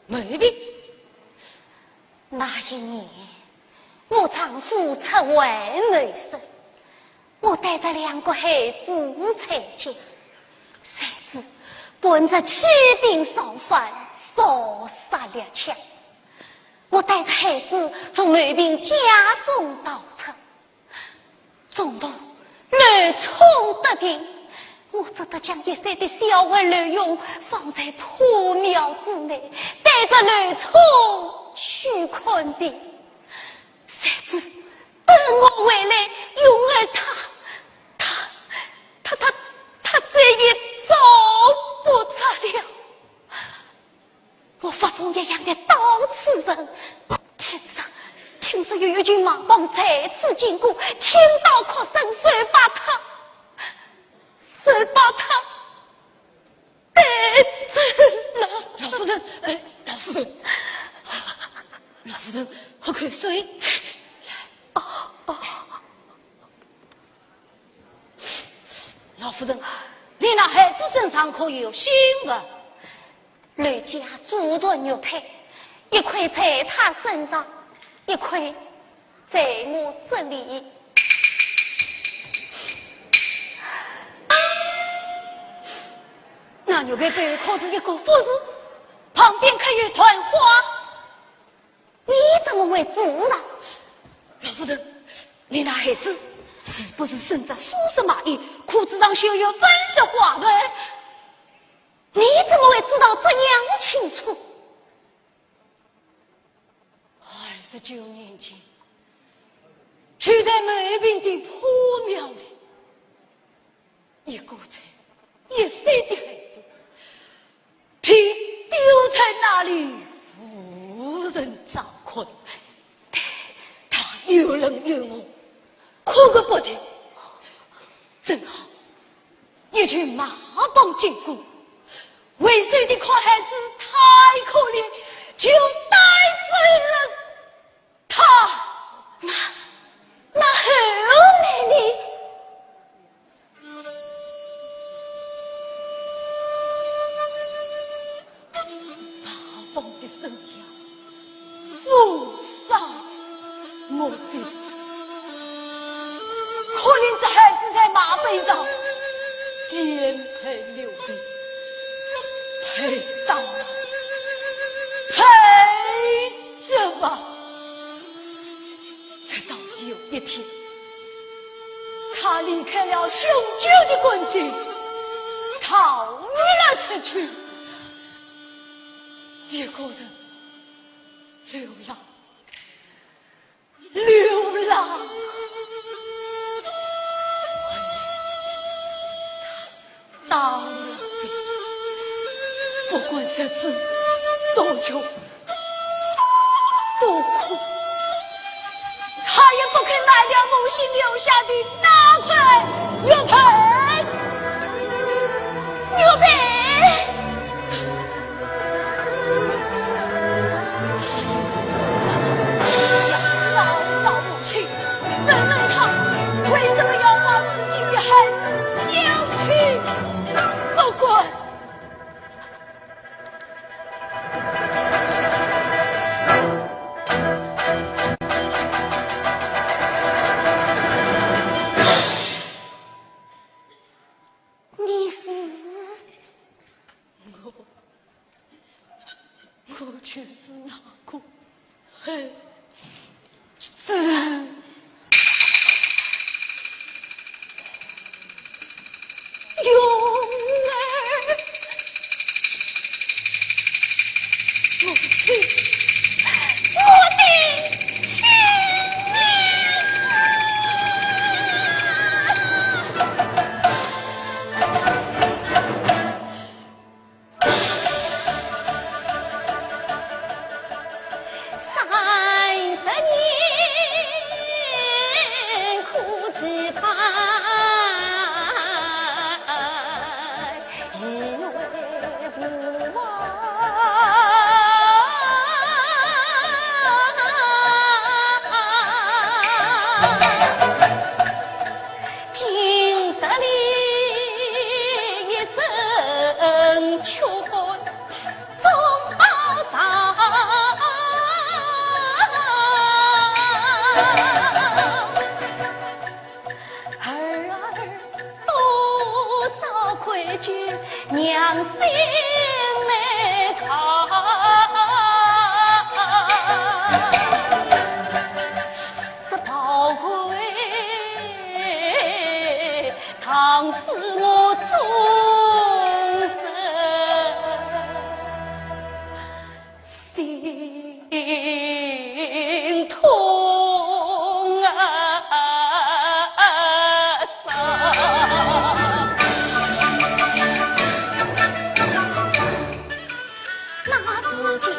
某边？那一年，我丈夫出外谋生，我带着两个孩子在家，谁知被人欺凌造反，烧杀掠抢。我带着孩子从某边家中逃出，中途刘聪得病，我只得将一岁的小儿刘勇放在破庙之内，带着刘聪去看病。谁知等我回来，勇儿他，他，他，他，他再也找不着了。我发疯一样的到处问，天上，听说有一群马帮在此经过，听到哭声，就把他，就把他 带走了。老夫人，哎，老夫人，老夫人，喝口水。哦，哦。老夫人，你那孩子身上可有新闻？刘家祖传玉佩，一块在他身上，一块在我这里。那玉佩背后可是一个福字，旁边刻有团花，你怎么会知道？老夫人，你那孩子是不是身着素色麻衣，裤子上绣有粉色花纹？你怎么会知道这样清楚？ 二十九年前，就在梅坪的破庙里，一个才一岁的孩子，被丢在那里，无人照看。他又冷又饿， 哭个不停。正好一群马帮经过，为首的看孩子太可怜，就带走了他。那，那后来呢？ 马帮的声响，风沙没停。可怜这孩子在马背上颠沛流离，陪打啊，陪着啊。直到有一天，他离开了雄赳的官邸，逃了出去。 一个人流浪，流浪。到了底，不管日子多久，多苦，他也不肯卖掉母亲留下的那块玉佩。 玉佩。找到母亲，问问她为什么要把自己的孩子丢弃不管。 你是？我，我就是那个孩子。蓉儿，母亲，我的亲儿。 三十年苦其悲，意为父亡。 今日里一身穷，终报仇。儿儿多少愧疚，娘心内藏。 这宝贵藏是我终身心痛啊！ 那时节，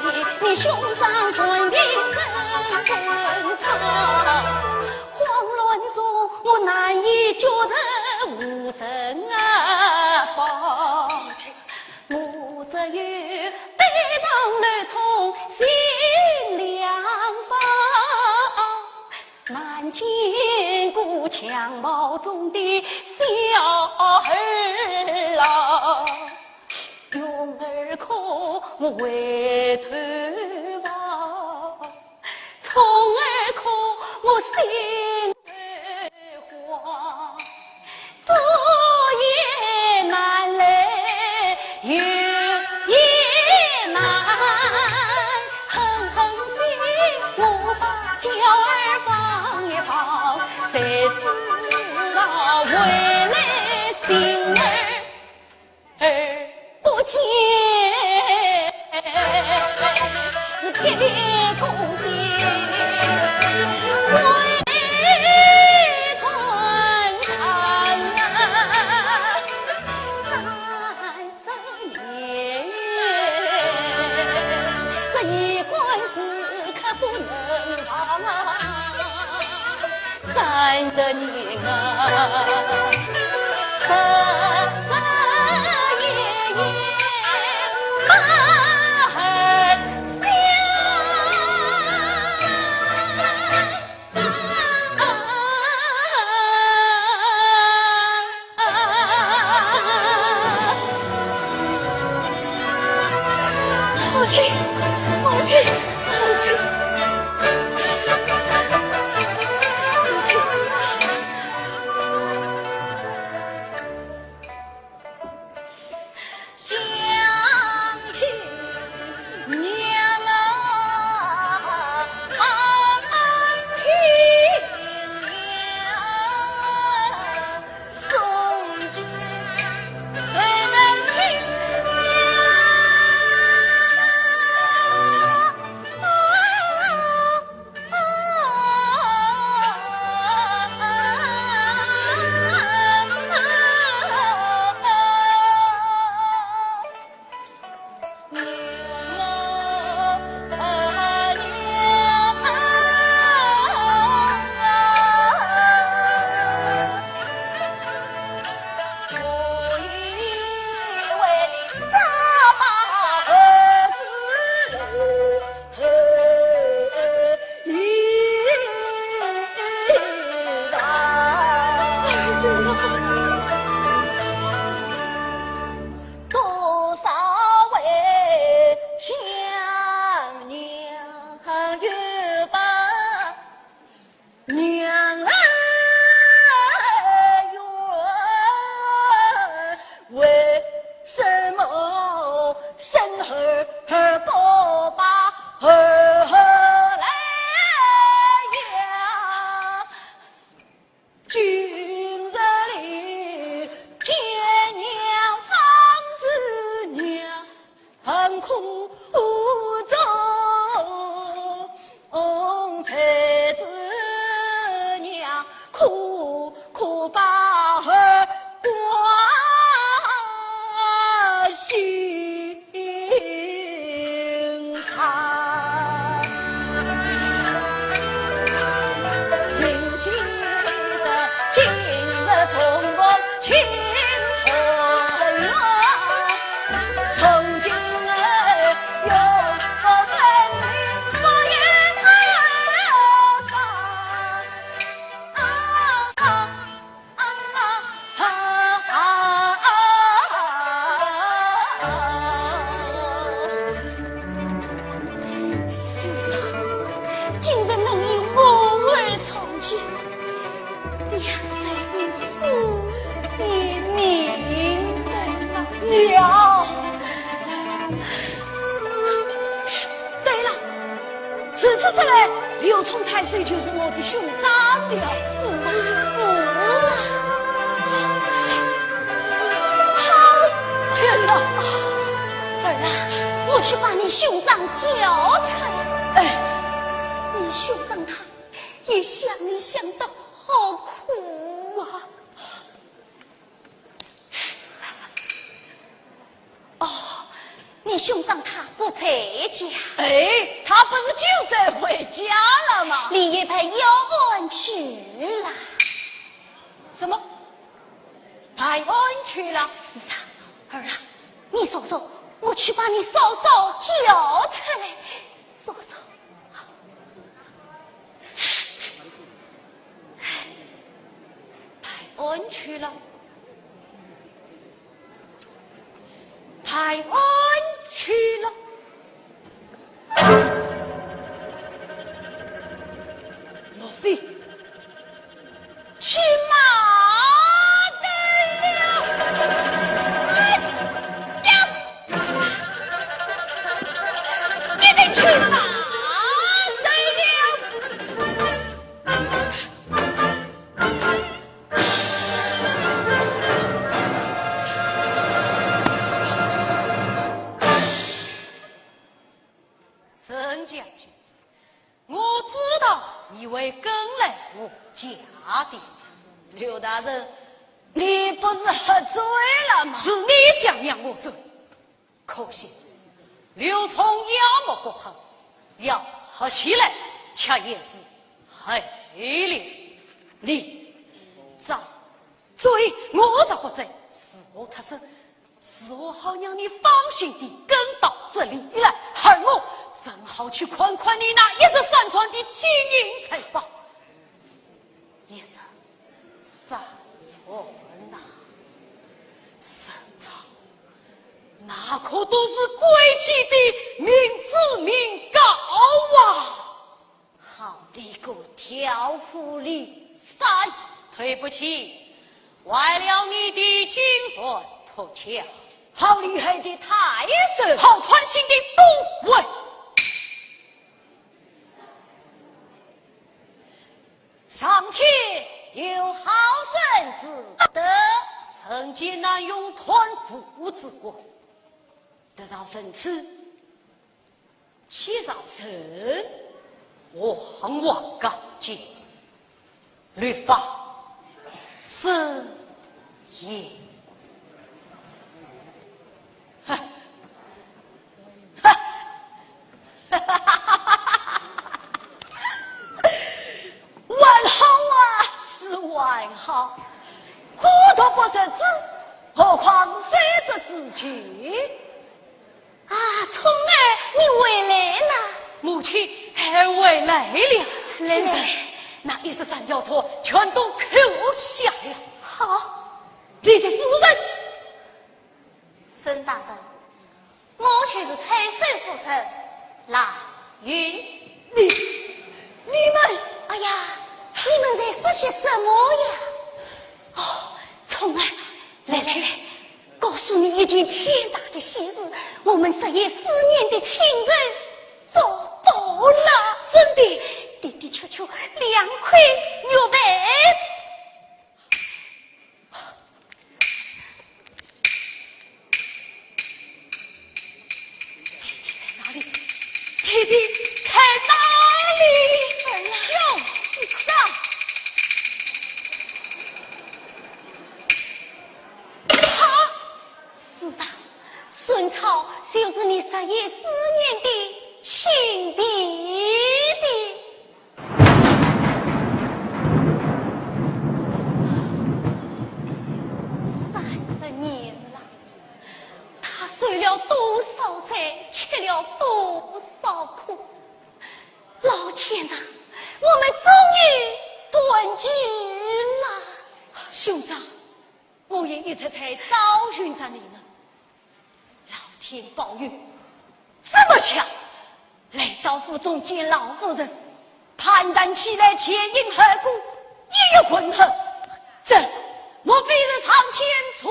你兄长传病身昏倒，慌乱中我难以觉得无人啊报。我只有背上乱冲心两方，难见过襁褓中的小儿郎。 蓉儿可回头望，从儿心花，左也难来，右也难，狠狠心，我把娇儿放一放，谁知道回来心儿 而不见，是铁公鸡回头唱啊，三十年，这一官司可不能忘啊。 三十年啊，三十年也把儿想。母亲，母亲，母亲。 母亲。多少回想娘又把 娘来怨，为什么生儿不把儿来养？今日里见娘方知娘 很苦衷，才知娘苦苦把儿关心肠。 是啊，今日能与我儿重聚，娘虽是死也明白了。娘！对了，此次出来，刘冲太守就是我的兄长了。是啊，是啊。好，天哪！儿啊，我去把你兄长叫出来。哎，你兄长他 也想你想得好苦啊。哦，你兄长他不在家。哎，他不是就在回家了吗？另一派要案去了。什么？派案去了？是啊，儿啊，你说说，我去把你嫂嫂叫出来。嫂嫂， 派案去了，派案去了。莫非去马队了。哎呀，你得去马队了。沈将军，我知道你会跟来我家的。刘大人，你不是喝醉了吗？是你想让我醉，可惜刘聪妖魔鬼怪，要喝起来却也是醉了。你张嘴，我若不醉，是我脱身。 是我好让你放心地跟到这里来，而我正好去看看你那一日三餐的金银财宝。一日三餐呐，沈超，那可都是贵气的民脂民膏啊！ 好你个调虎离山！对不起，坏了你的金线脱壳。好厉害的太守！好贪心的都尉！上天有好生之德，人间难容贪腐之官。得饶人处， 且饶人，皇王刚健，律法森严。哈，哈，还好啊，是还好，虎毒不食子，何况三日之久。 啊，聪儿，你回来了。母亲，孩儿回来了。来来来。先生，那一十三条船全都扣下了。好，你的夫人？沈大人，我就是太守夫人，兰云。你，你们……哎呀，你们在说些什么呀？哦，聪儿，来来来， 告诉你一件天大的喜事，我们日夜思念的亲人找到了。真的？的的确确，两块玉佩。弟弟在哪里？弟弟在哪里？兄长。 啊，是啊，孙超就是你日夜思念的亲弟弟。三十年了，他受了多少罪，吃了多少苦。老天哪，我们终于团聚了。兄长， 我也一直在找寻着你们。老天保佑，这么巧，来到府中见老夫人，攀谈起来前因后果，一一问候。这莫非是上天助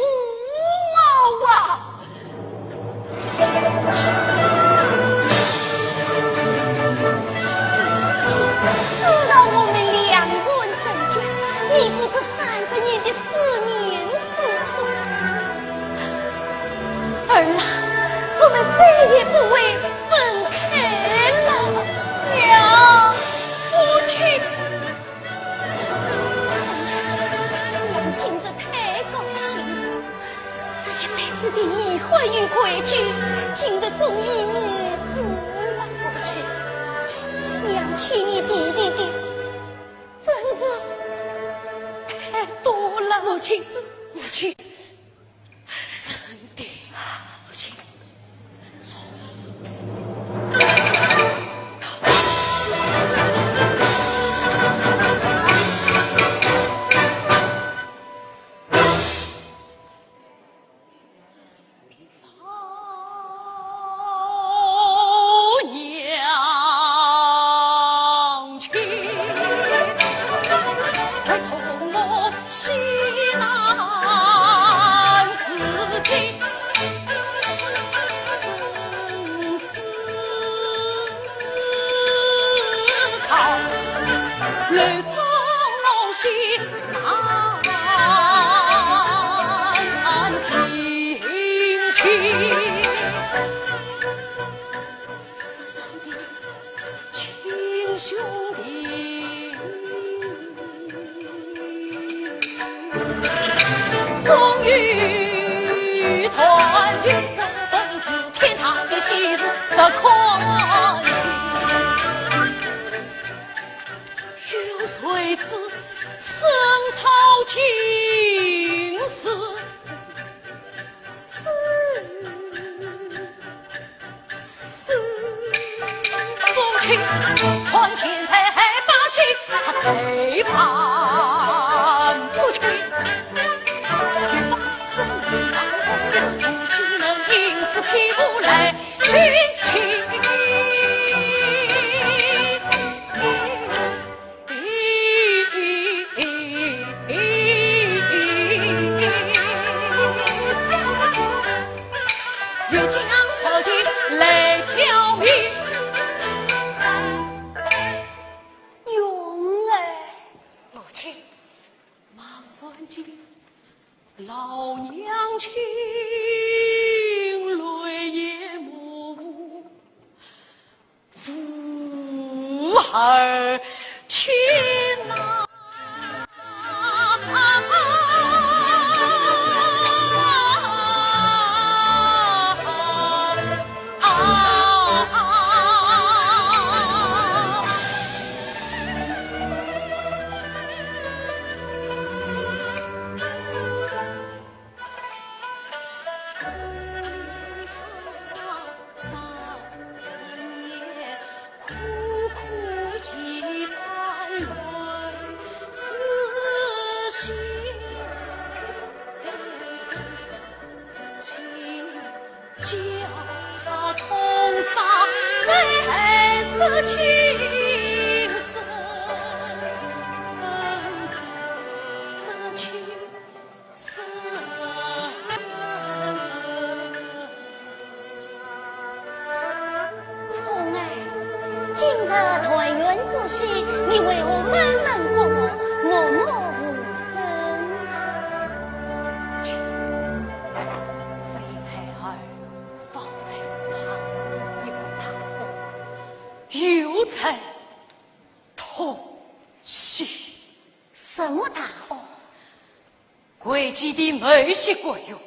我啊？ 知道我们良人身价，弥补这三十年的思念之痛。儿啊，我们再也不会分开了。娘，母亲。 娘今日太高兴了，这一辈子的遗憾与愧疚，今日终于弥补了。母亲，娘欠你弟弟的，真是太多了。母亲，母亲。 真的，母亲。平静。世上的亲兄弟，终于团聚，这本是天大的喜事，实可庆。有谁知深朝情事，是 是宗亲，看钱财害百姓，他才办不清。有把生意当红人，不岂能因此批不来寻亲？ 越讲着急来挑明。云儿，母亲，忙转进，老娘亲泪眼模糊。 无二千呐。聪儿，今日团圆之喜，你为何闷闷不乐，默默无声？只因孩儿方才碰了一个大官，又在痛心。什么大官？ 贵气的某些官员，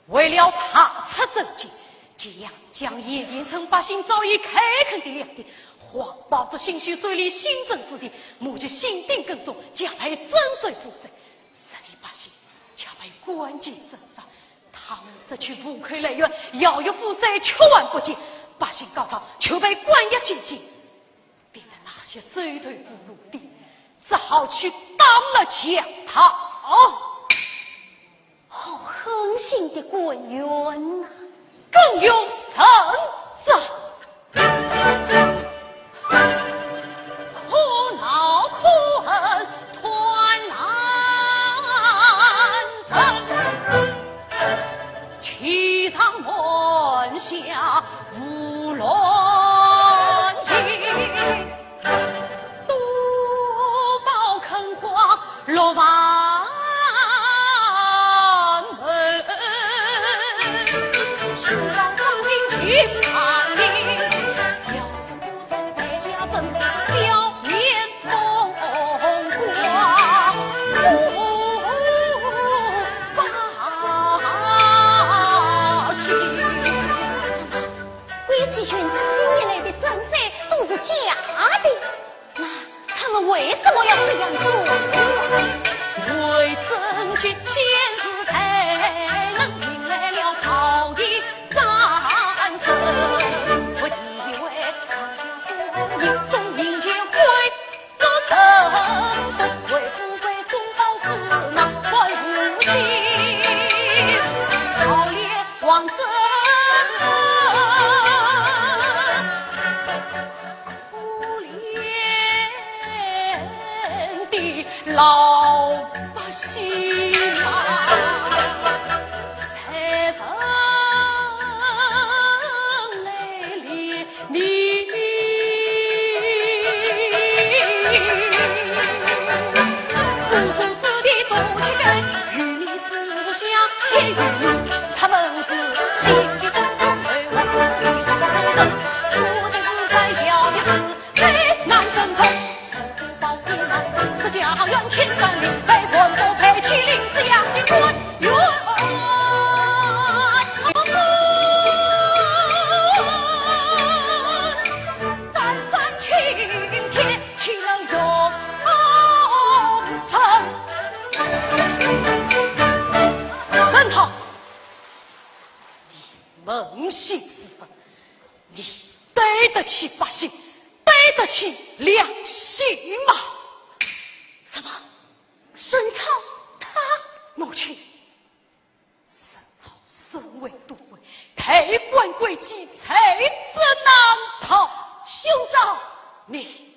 为了踏出政界，竟然将盐田村百姓早已开垦的良田，谎报至新修水利新政之地，谋求新丁耕种，加倍征收赋税，使得百姓加倍赶尽杀绝。他们失去户口来源，要入富山却还不见，百姓告状，却被关押监禁。 逼得那些州头无路地，只好去当了强盗。好狠心的官员呐！更有甚者，可恼可恨，贪婪人。 欺上瞒下无论义，多报坑荒落万门。寻到方卿秦汉卿，要得富山败家镇，表面 风光不罢休。什么？归义军这几年来的征收都是假的，那他们为什么要这样做？为征集贤士才能，引来了朝廷 掌声。不敌为上下忠义，送民间欢乐声。为富贵中饱私囊，还无心，暴虐王政。 可怜的老百姓啊！多情人，与你只想天与地，他们是心机深重，对我这一个手人，不是是在摇一次，被男生恨，受不到的男人是家远千山里，被官不配妻，林子样的官员。战战兢兢，岂能永生？沈涛，你扪心自问，你对得起百姓，对得起良心吗？什么？沈涛他？母亲，沈涛身为都尉，代管国计，罪责难逃。兄长，你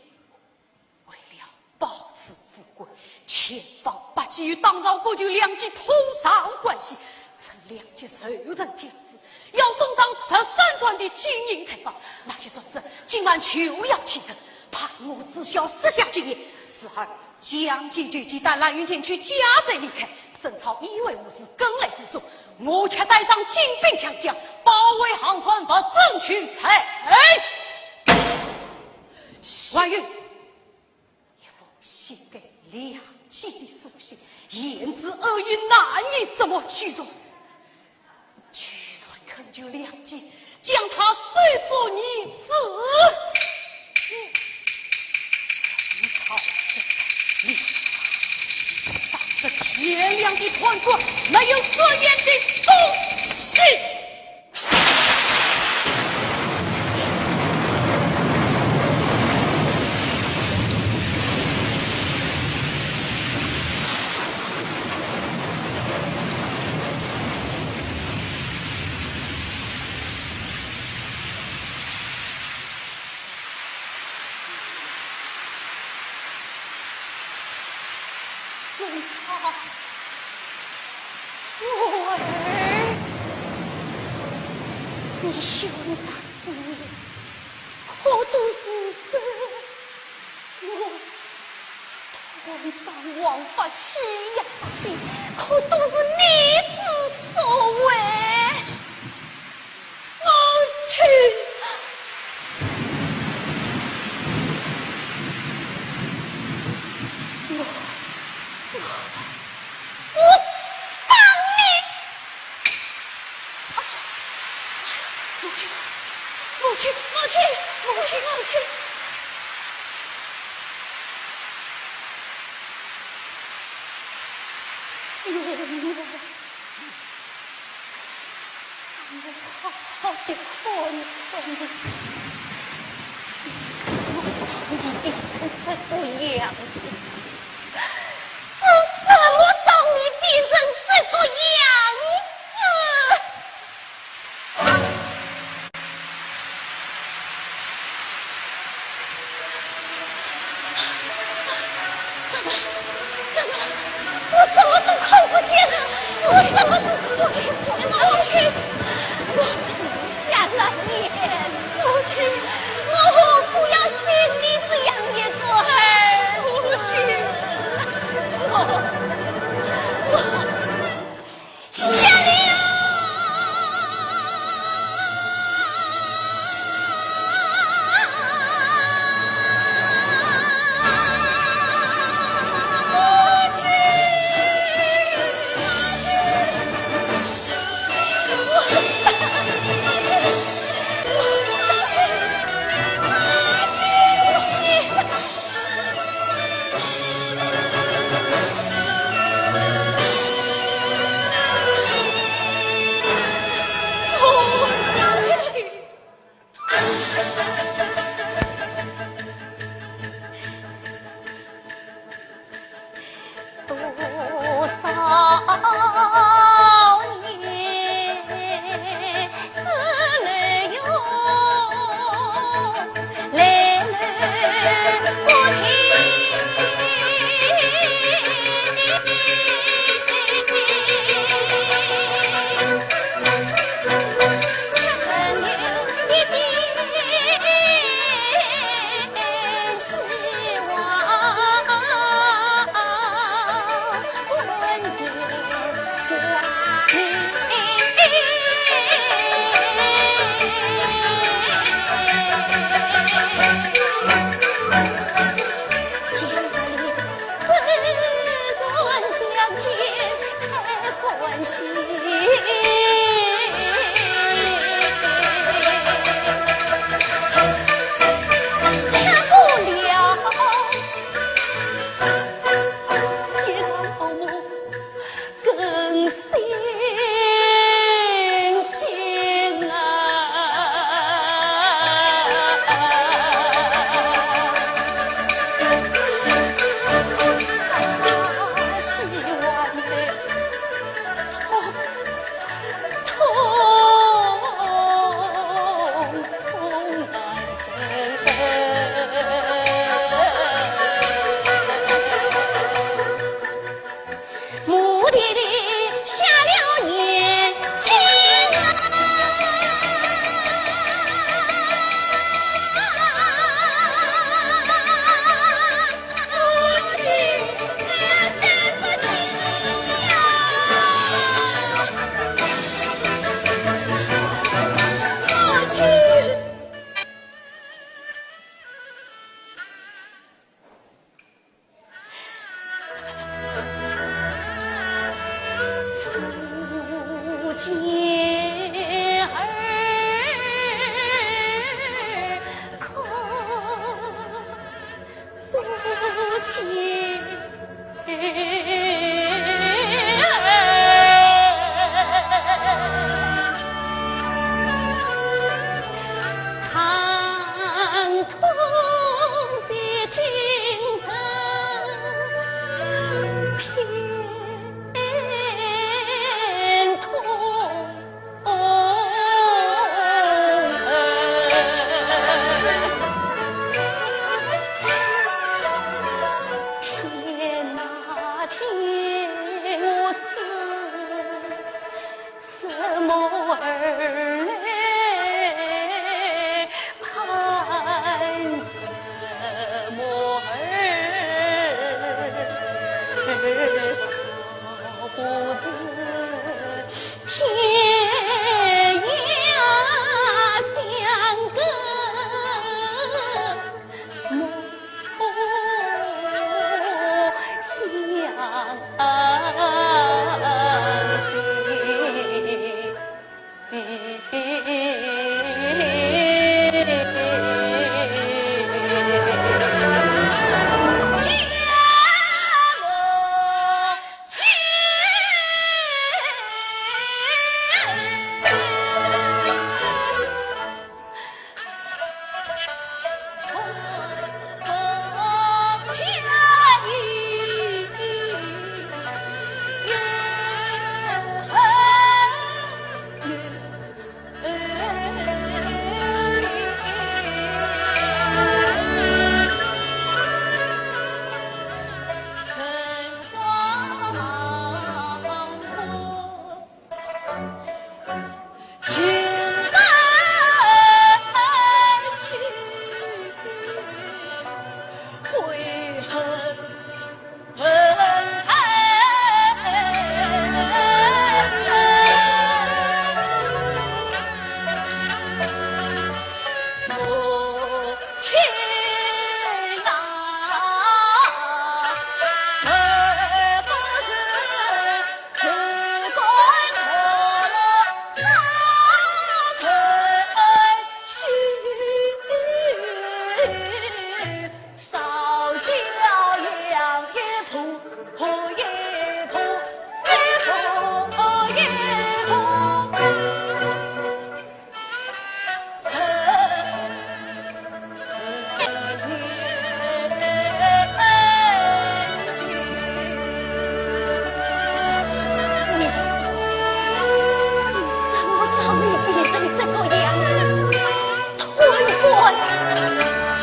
为了保持富贵，千方百计与当朝国舅梁冀通上关系，趁梁冀受人将之，要送上十三转的金银财宝，那些转折今晚就要启程，怕我知晓，私下军言，时而将计就计，待蓝云进去，驾车离开，沈涛以为我是跟来护送，我却带上精兵强将，包围航船，不准取材。哎，王云，一封写给梁冀的书信，言之恶意，难以什么，居然，居然恳求梁冀将他收做义子。你，你这草率，你这丧失天良的贪官，没有尊严的东西！ 孙超，我儿，你兄长之命，可都是这，我断章枉法，欺压百姓，可都是你之所为。 母亲。我，我，我打你！啊，母亲，母亲，母亲，母亲，母亲。我，我。 让我好好地看看你，是什么让你变成这个样子？是什么让你变成这个样子？怎么了？怎么了？我什么都看不见了，我什么都看不见了，母亲，我怎么下了眼？母亲，我何苦要生你这样一个儿子？母亲，我，我 下令啊！心，吃不了。一朝我更心惊啊，喜欢的。 痛，痛，痛啊！目的地瞎了眼睛啊！初见尔可 不及。长痛在今生偏痛。 天哪，天，我是什么儿嘞？盼什么儿？倒不如 天涯相隔，莫相随。你是，是什么让你变成这个样子？貪官！畜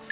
生！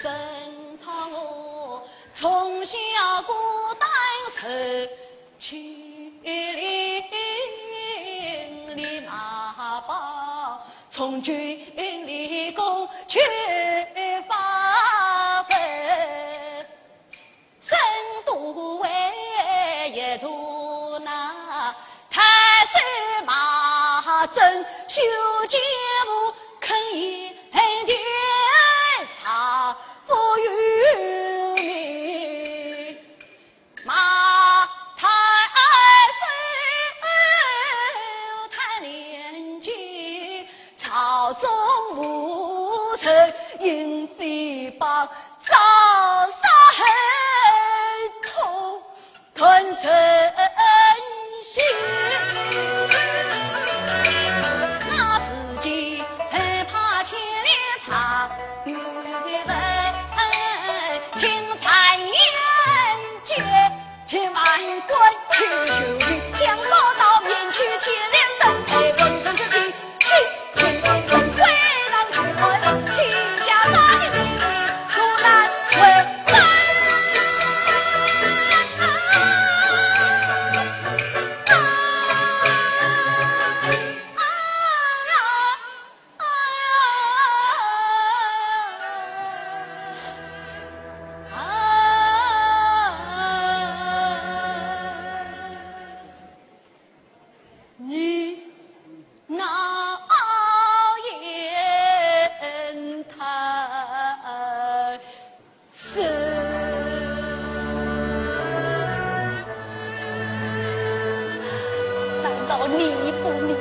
弥补你呀，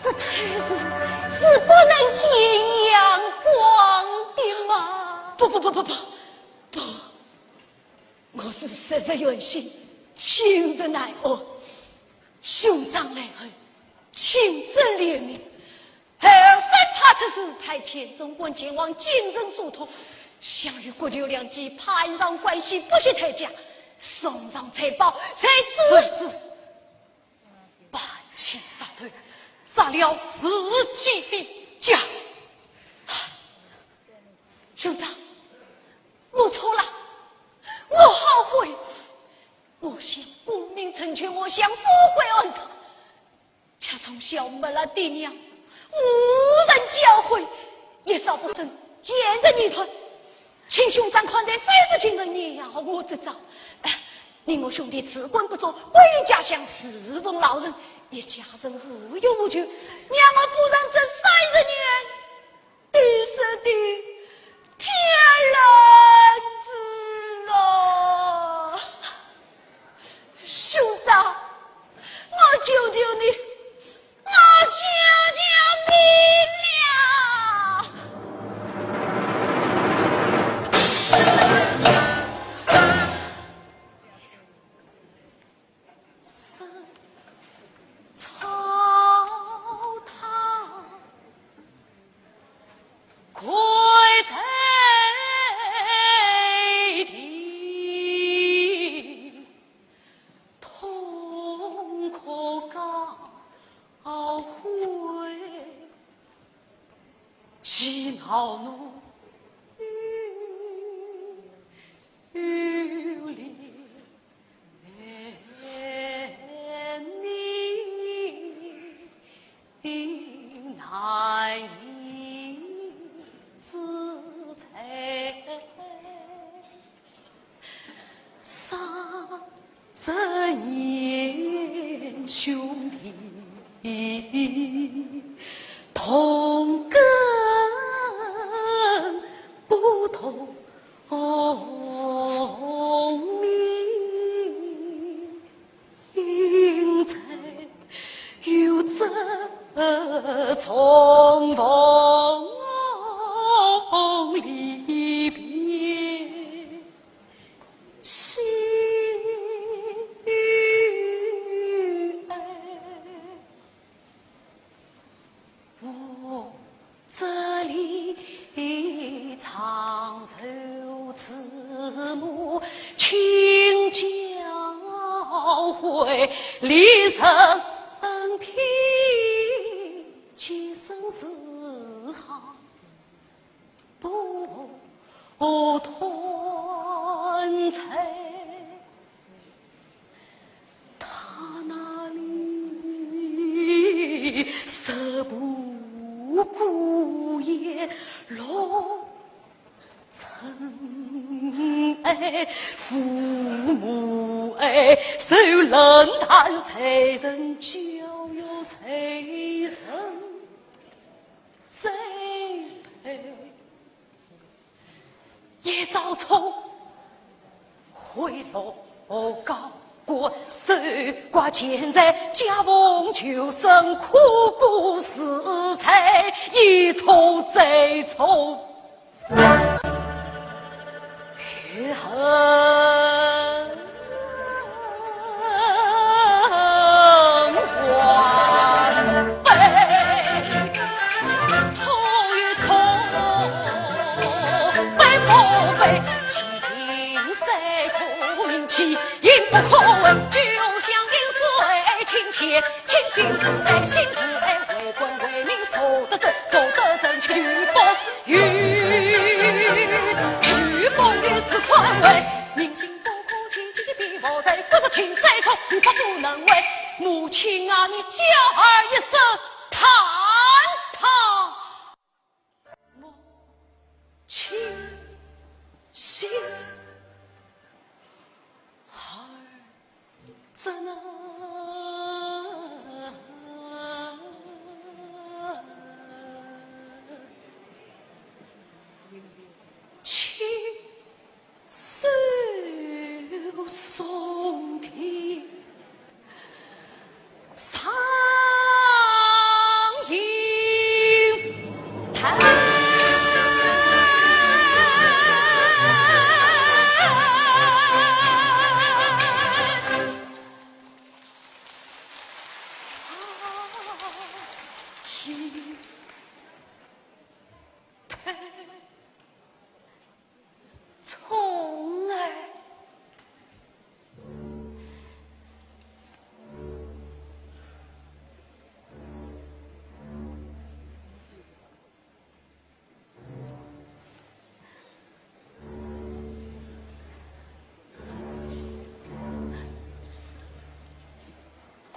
这才是，是不能见阳光的嘛。不不不不不不，我是实实愿心，情实难安。兄长来后，请朕怜悯。 二三怕出事，派遣总管前往京城疏通，想与国舅良机攀上关系，不惜代价送上财宝，才知谁知半径杀头，砸了自己的家。兄长，我错了，我后悔。我想功名成全，我想复归安邦。 却从小没了爹娘，无人教诲，一事不成，也是泥潭。请兄长看在三字经上，你要我这招，哎，你我兄弟自管不着，归隐家乡侍奉老人，一家人无忧无求，让我不上这三十年 都是的天伦之乐。兄长，我求求你，我求求你了。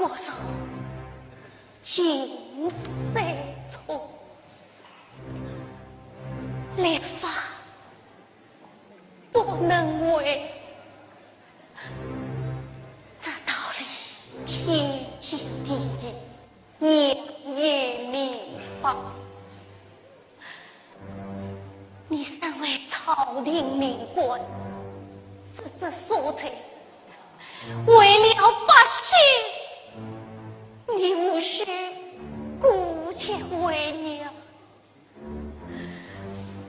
我若近水重，立法不能违，这道理天经地义，娘也明白。 你身为朝廷命官，职责所在，为了百姓，你无需顾及为娘。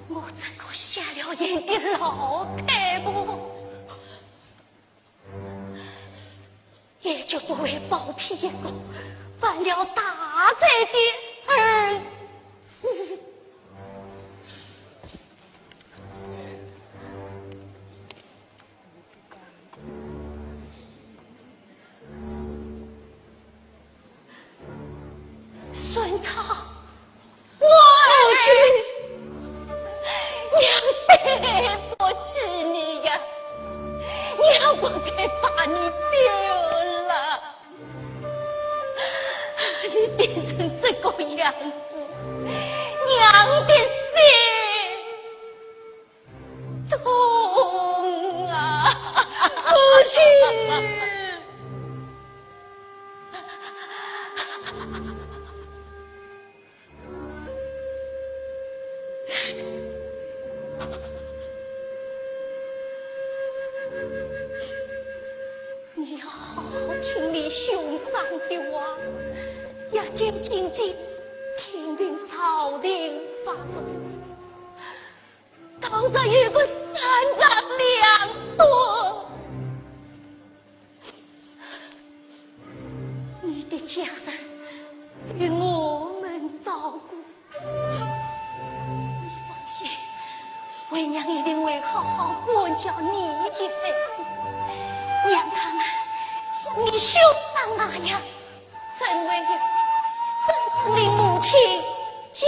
我这个瞎了眼的老太婆， 也绝不会包庇一个犯了大罪的儿子。孙超， 母亲，娘对不起你呀，娘不该把你丢了。你变成这个样子，娘的心痛啊！母亲。 你要好好听你兄长的话，要尽心尽力听凭朝廷法度，倘若有个三长两短， 你的家人有我们照顾，你放心，为娘一定会好好管教你的孩子，让他们像你兄长那样，成为一个真正的母亲 骄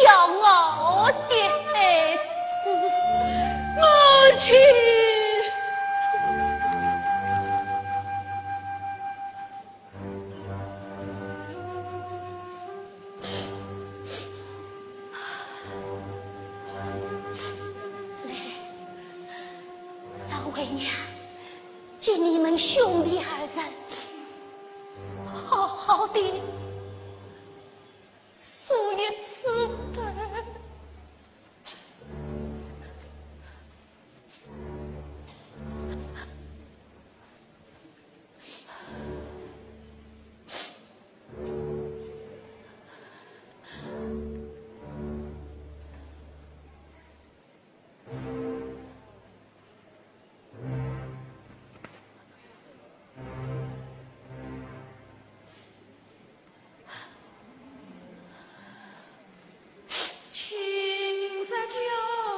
傲的孩子。母亲。来，让为娘给你们兄弟二人好好的 诉一次的。今日家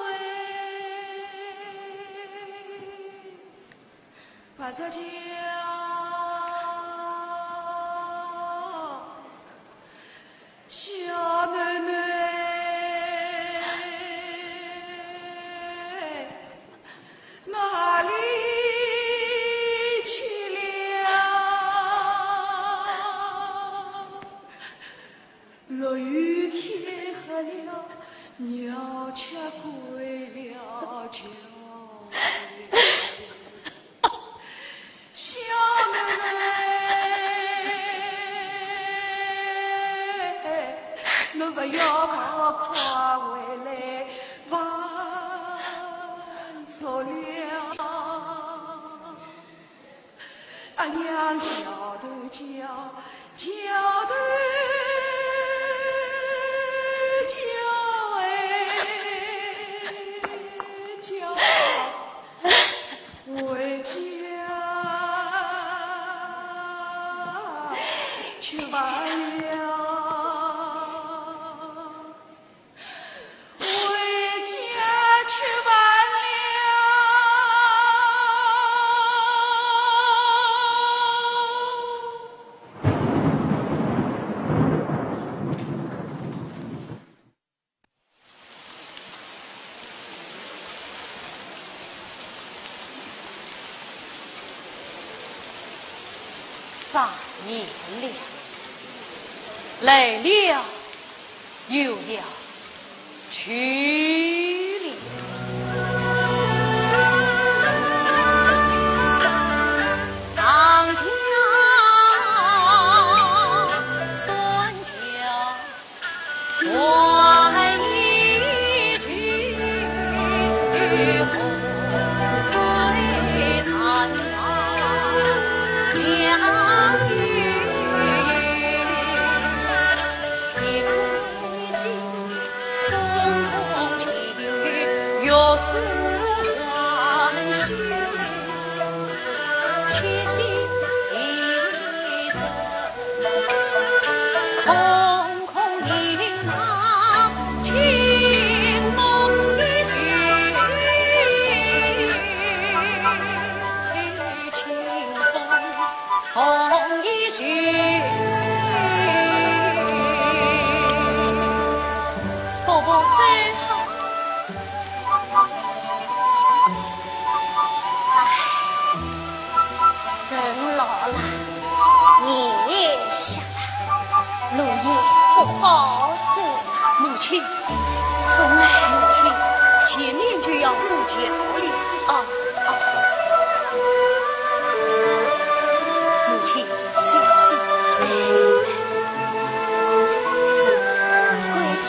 哎，白日家，小囡囡。 哪里去了？落雨天黑了，鸟雀归了巢。 小囡儿，侬勿要跑快回来，晚着了。阿娘叫头叫，叫头叫哎，叫。 回家去吧呀，回家去吧了。三年了，来了又要去了。长江短桥 人老了，年也下了，路也不好走了。母亲，春儿，母亲，前面就要过桥了。哦，哦。母亲，小心。哎， 贵姐，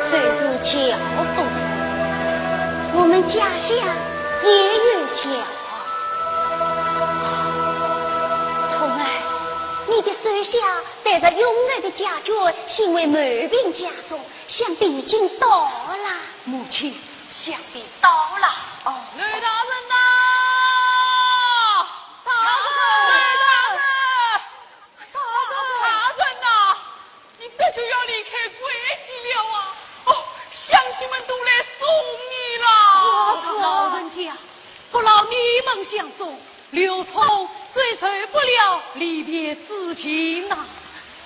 虽是桥东，我们家乡也有桥啊。春儿，你的手下带着勇敢的家眷，幸会某平家中，想必已经到了。母亲，想必到了。哦。刘大人呐！大人！刘大人！ 大人，大人呐，你这就要离开贵溪了啊！哦，乡亲们都来送你了。老人家，不劳你们相送，刘聪最受不了离别之情呐。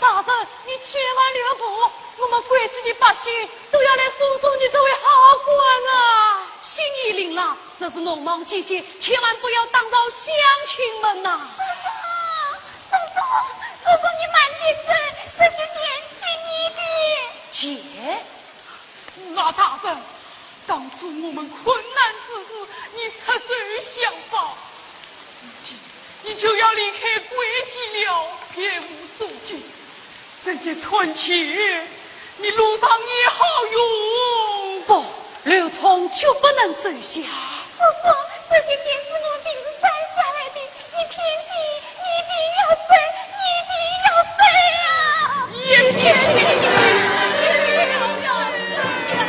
大人，你千万留步，我们贵溪的百姓都要来送送你这位好官啊！心已领了，这是农忙季节，千万不要打扰乡亲们呐。 叔叔，叔叔，你慢点走，这些钱给你的。钱？是啊，大人，当初我们困难之时，你出手相帮，如今你就要离开贵溪了，别无所依。 这一串钱，你路上也好用。不，刘聪绝不能收下。叔叔，这些钱是我们平时赚下来的，一片钱你一定要收，你一定要收啊！一片钱，你一定要收啊！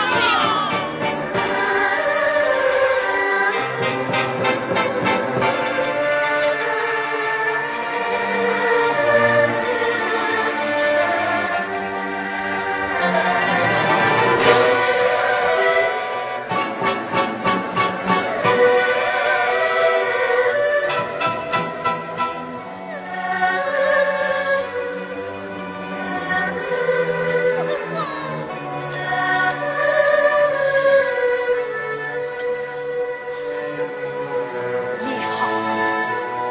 也好，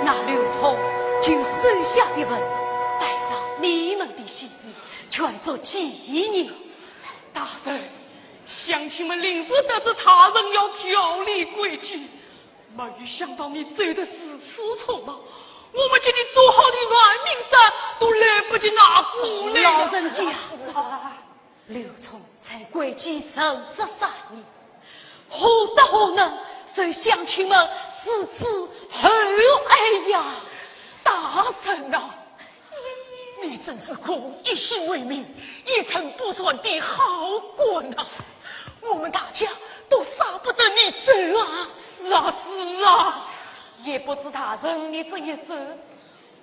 那刘聪就收下一份，带上你们的心意，全作纪念。大人，乡亲们临时得知大人要调离贵溪，没有想到你走得如此匆忙，我们给你做好的安民衫都来不及拿过来了。老人家，是啊。 刘聪在贵溪受职三年，何德何能受乡亲们如此厚爱呀？大人呐，你真是个一心为民、一尘不染的好官呐！我们大家都舍不得你走啊！是啊，是啊。也不知大人你这一走，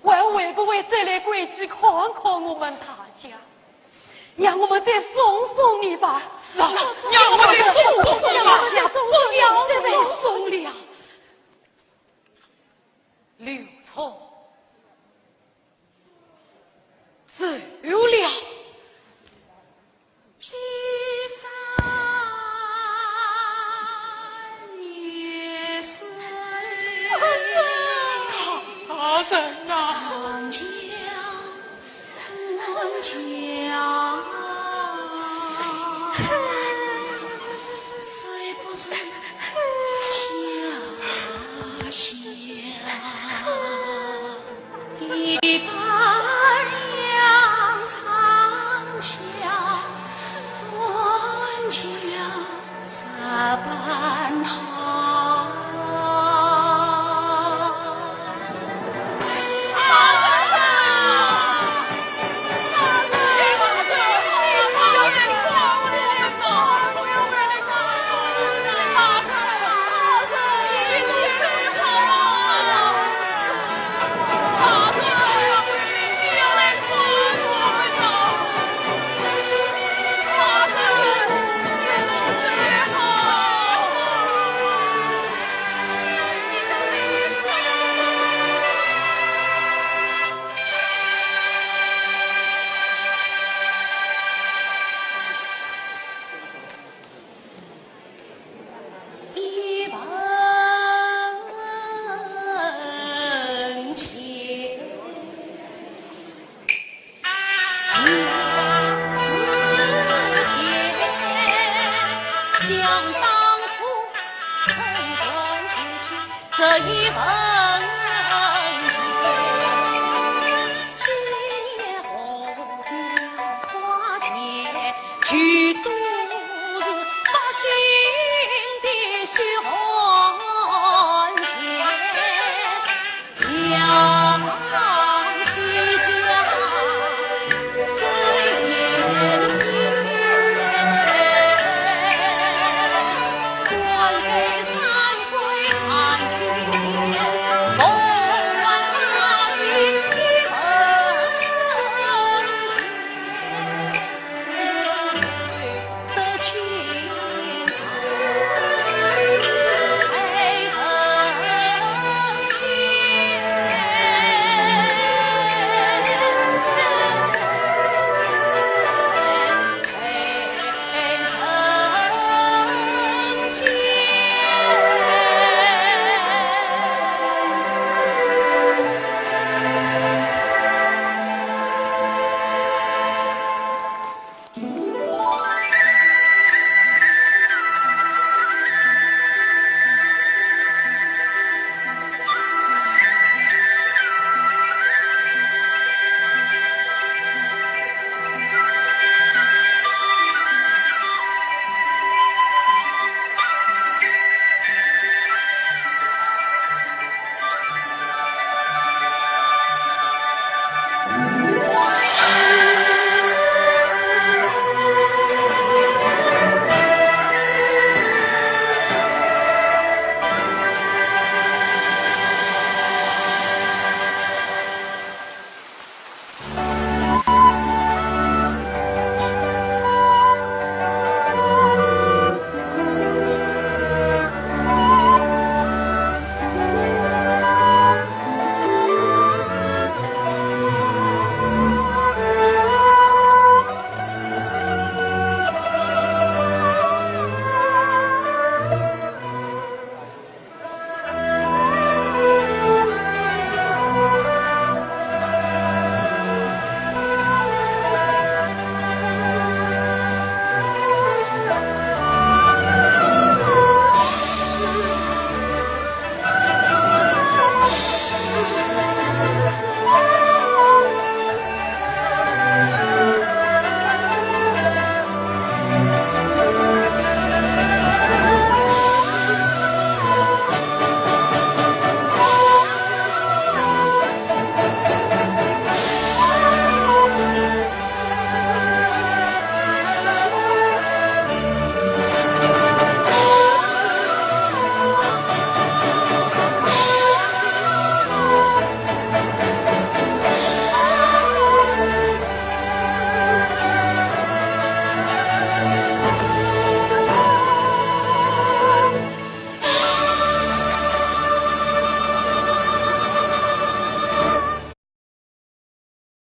还会不会再来贵溪看看我们大家？ 让我们再送送你吧。是啊，让我们再送送你吧。不要再送了。刘聪，走了。大人呐！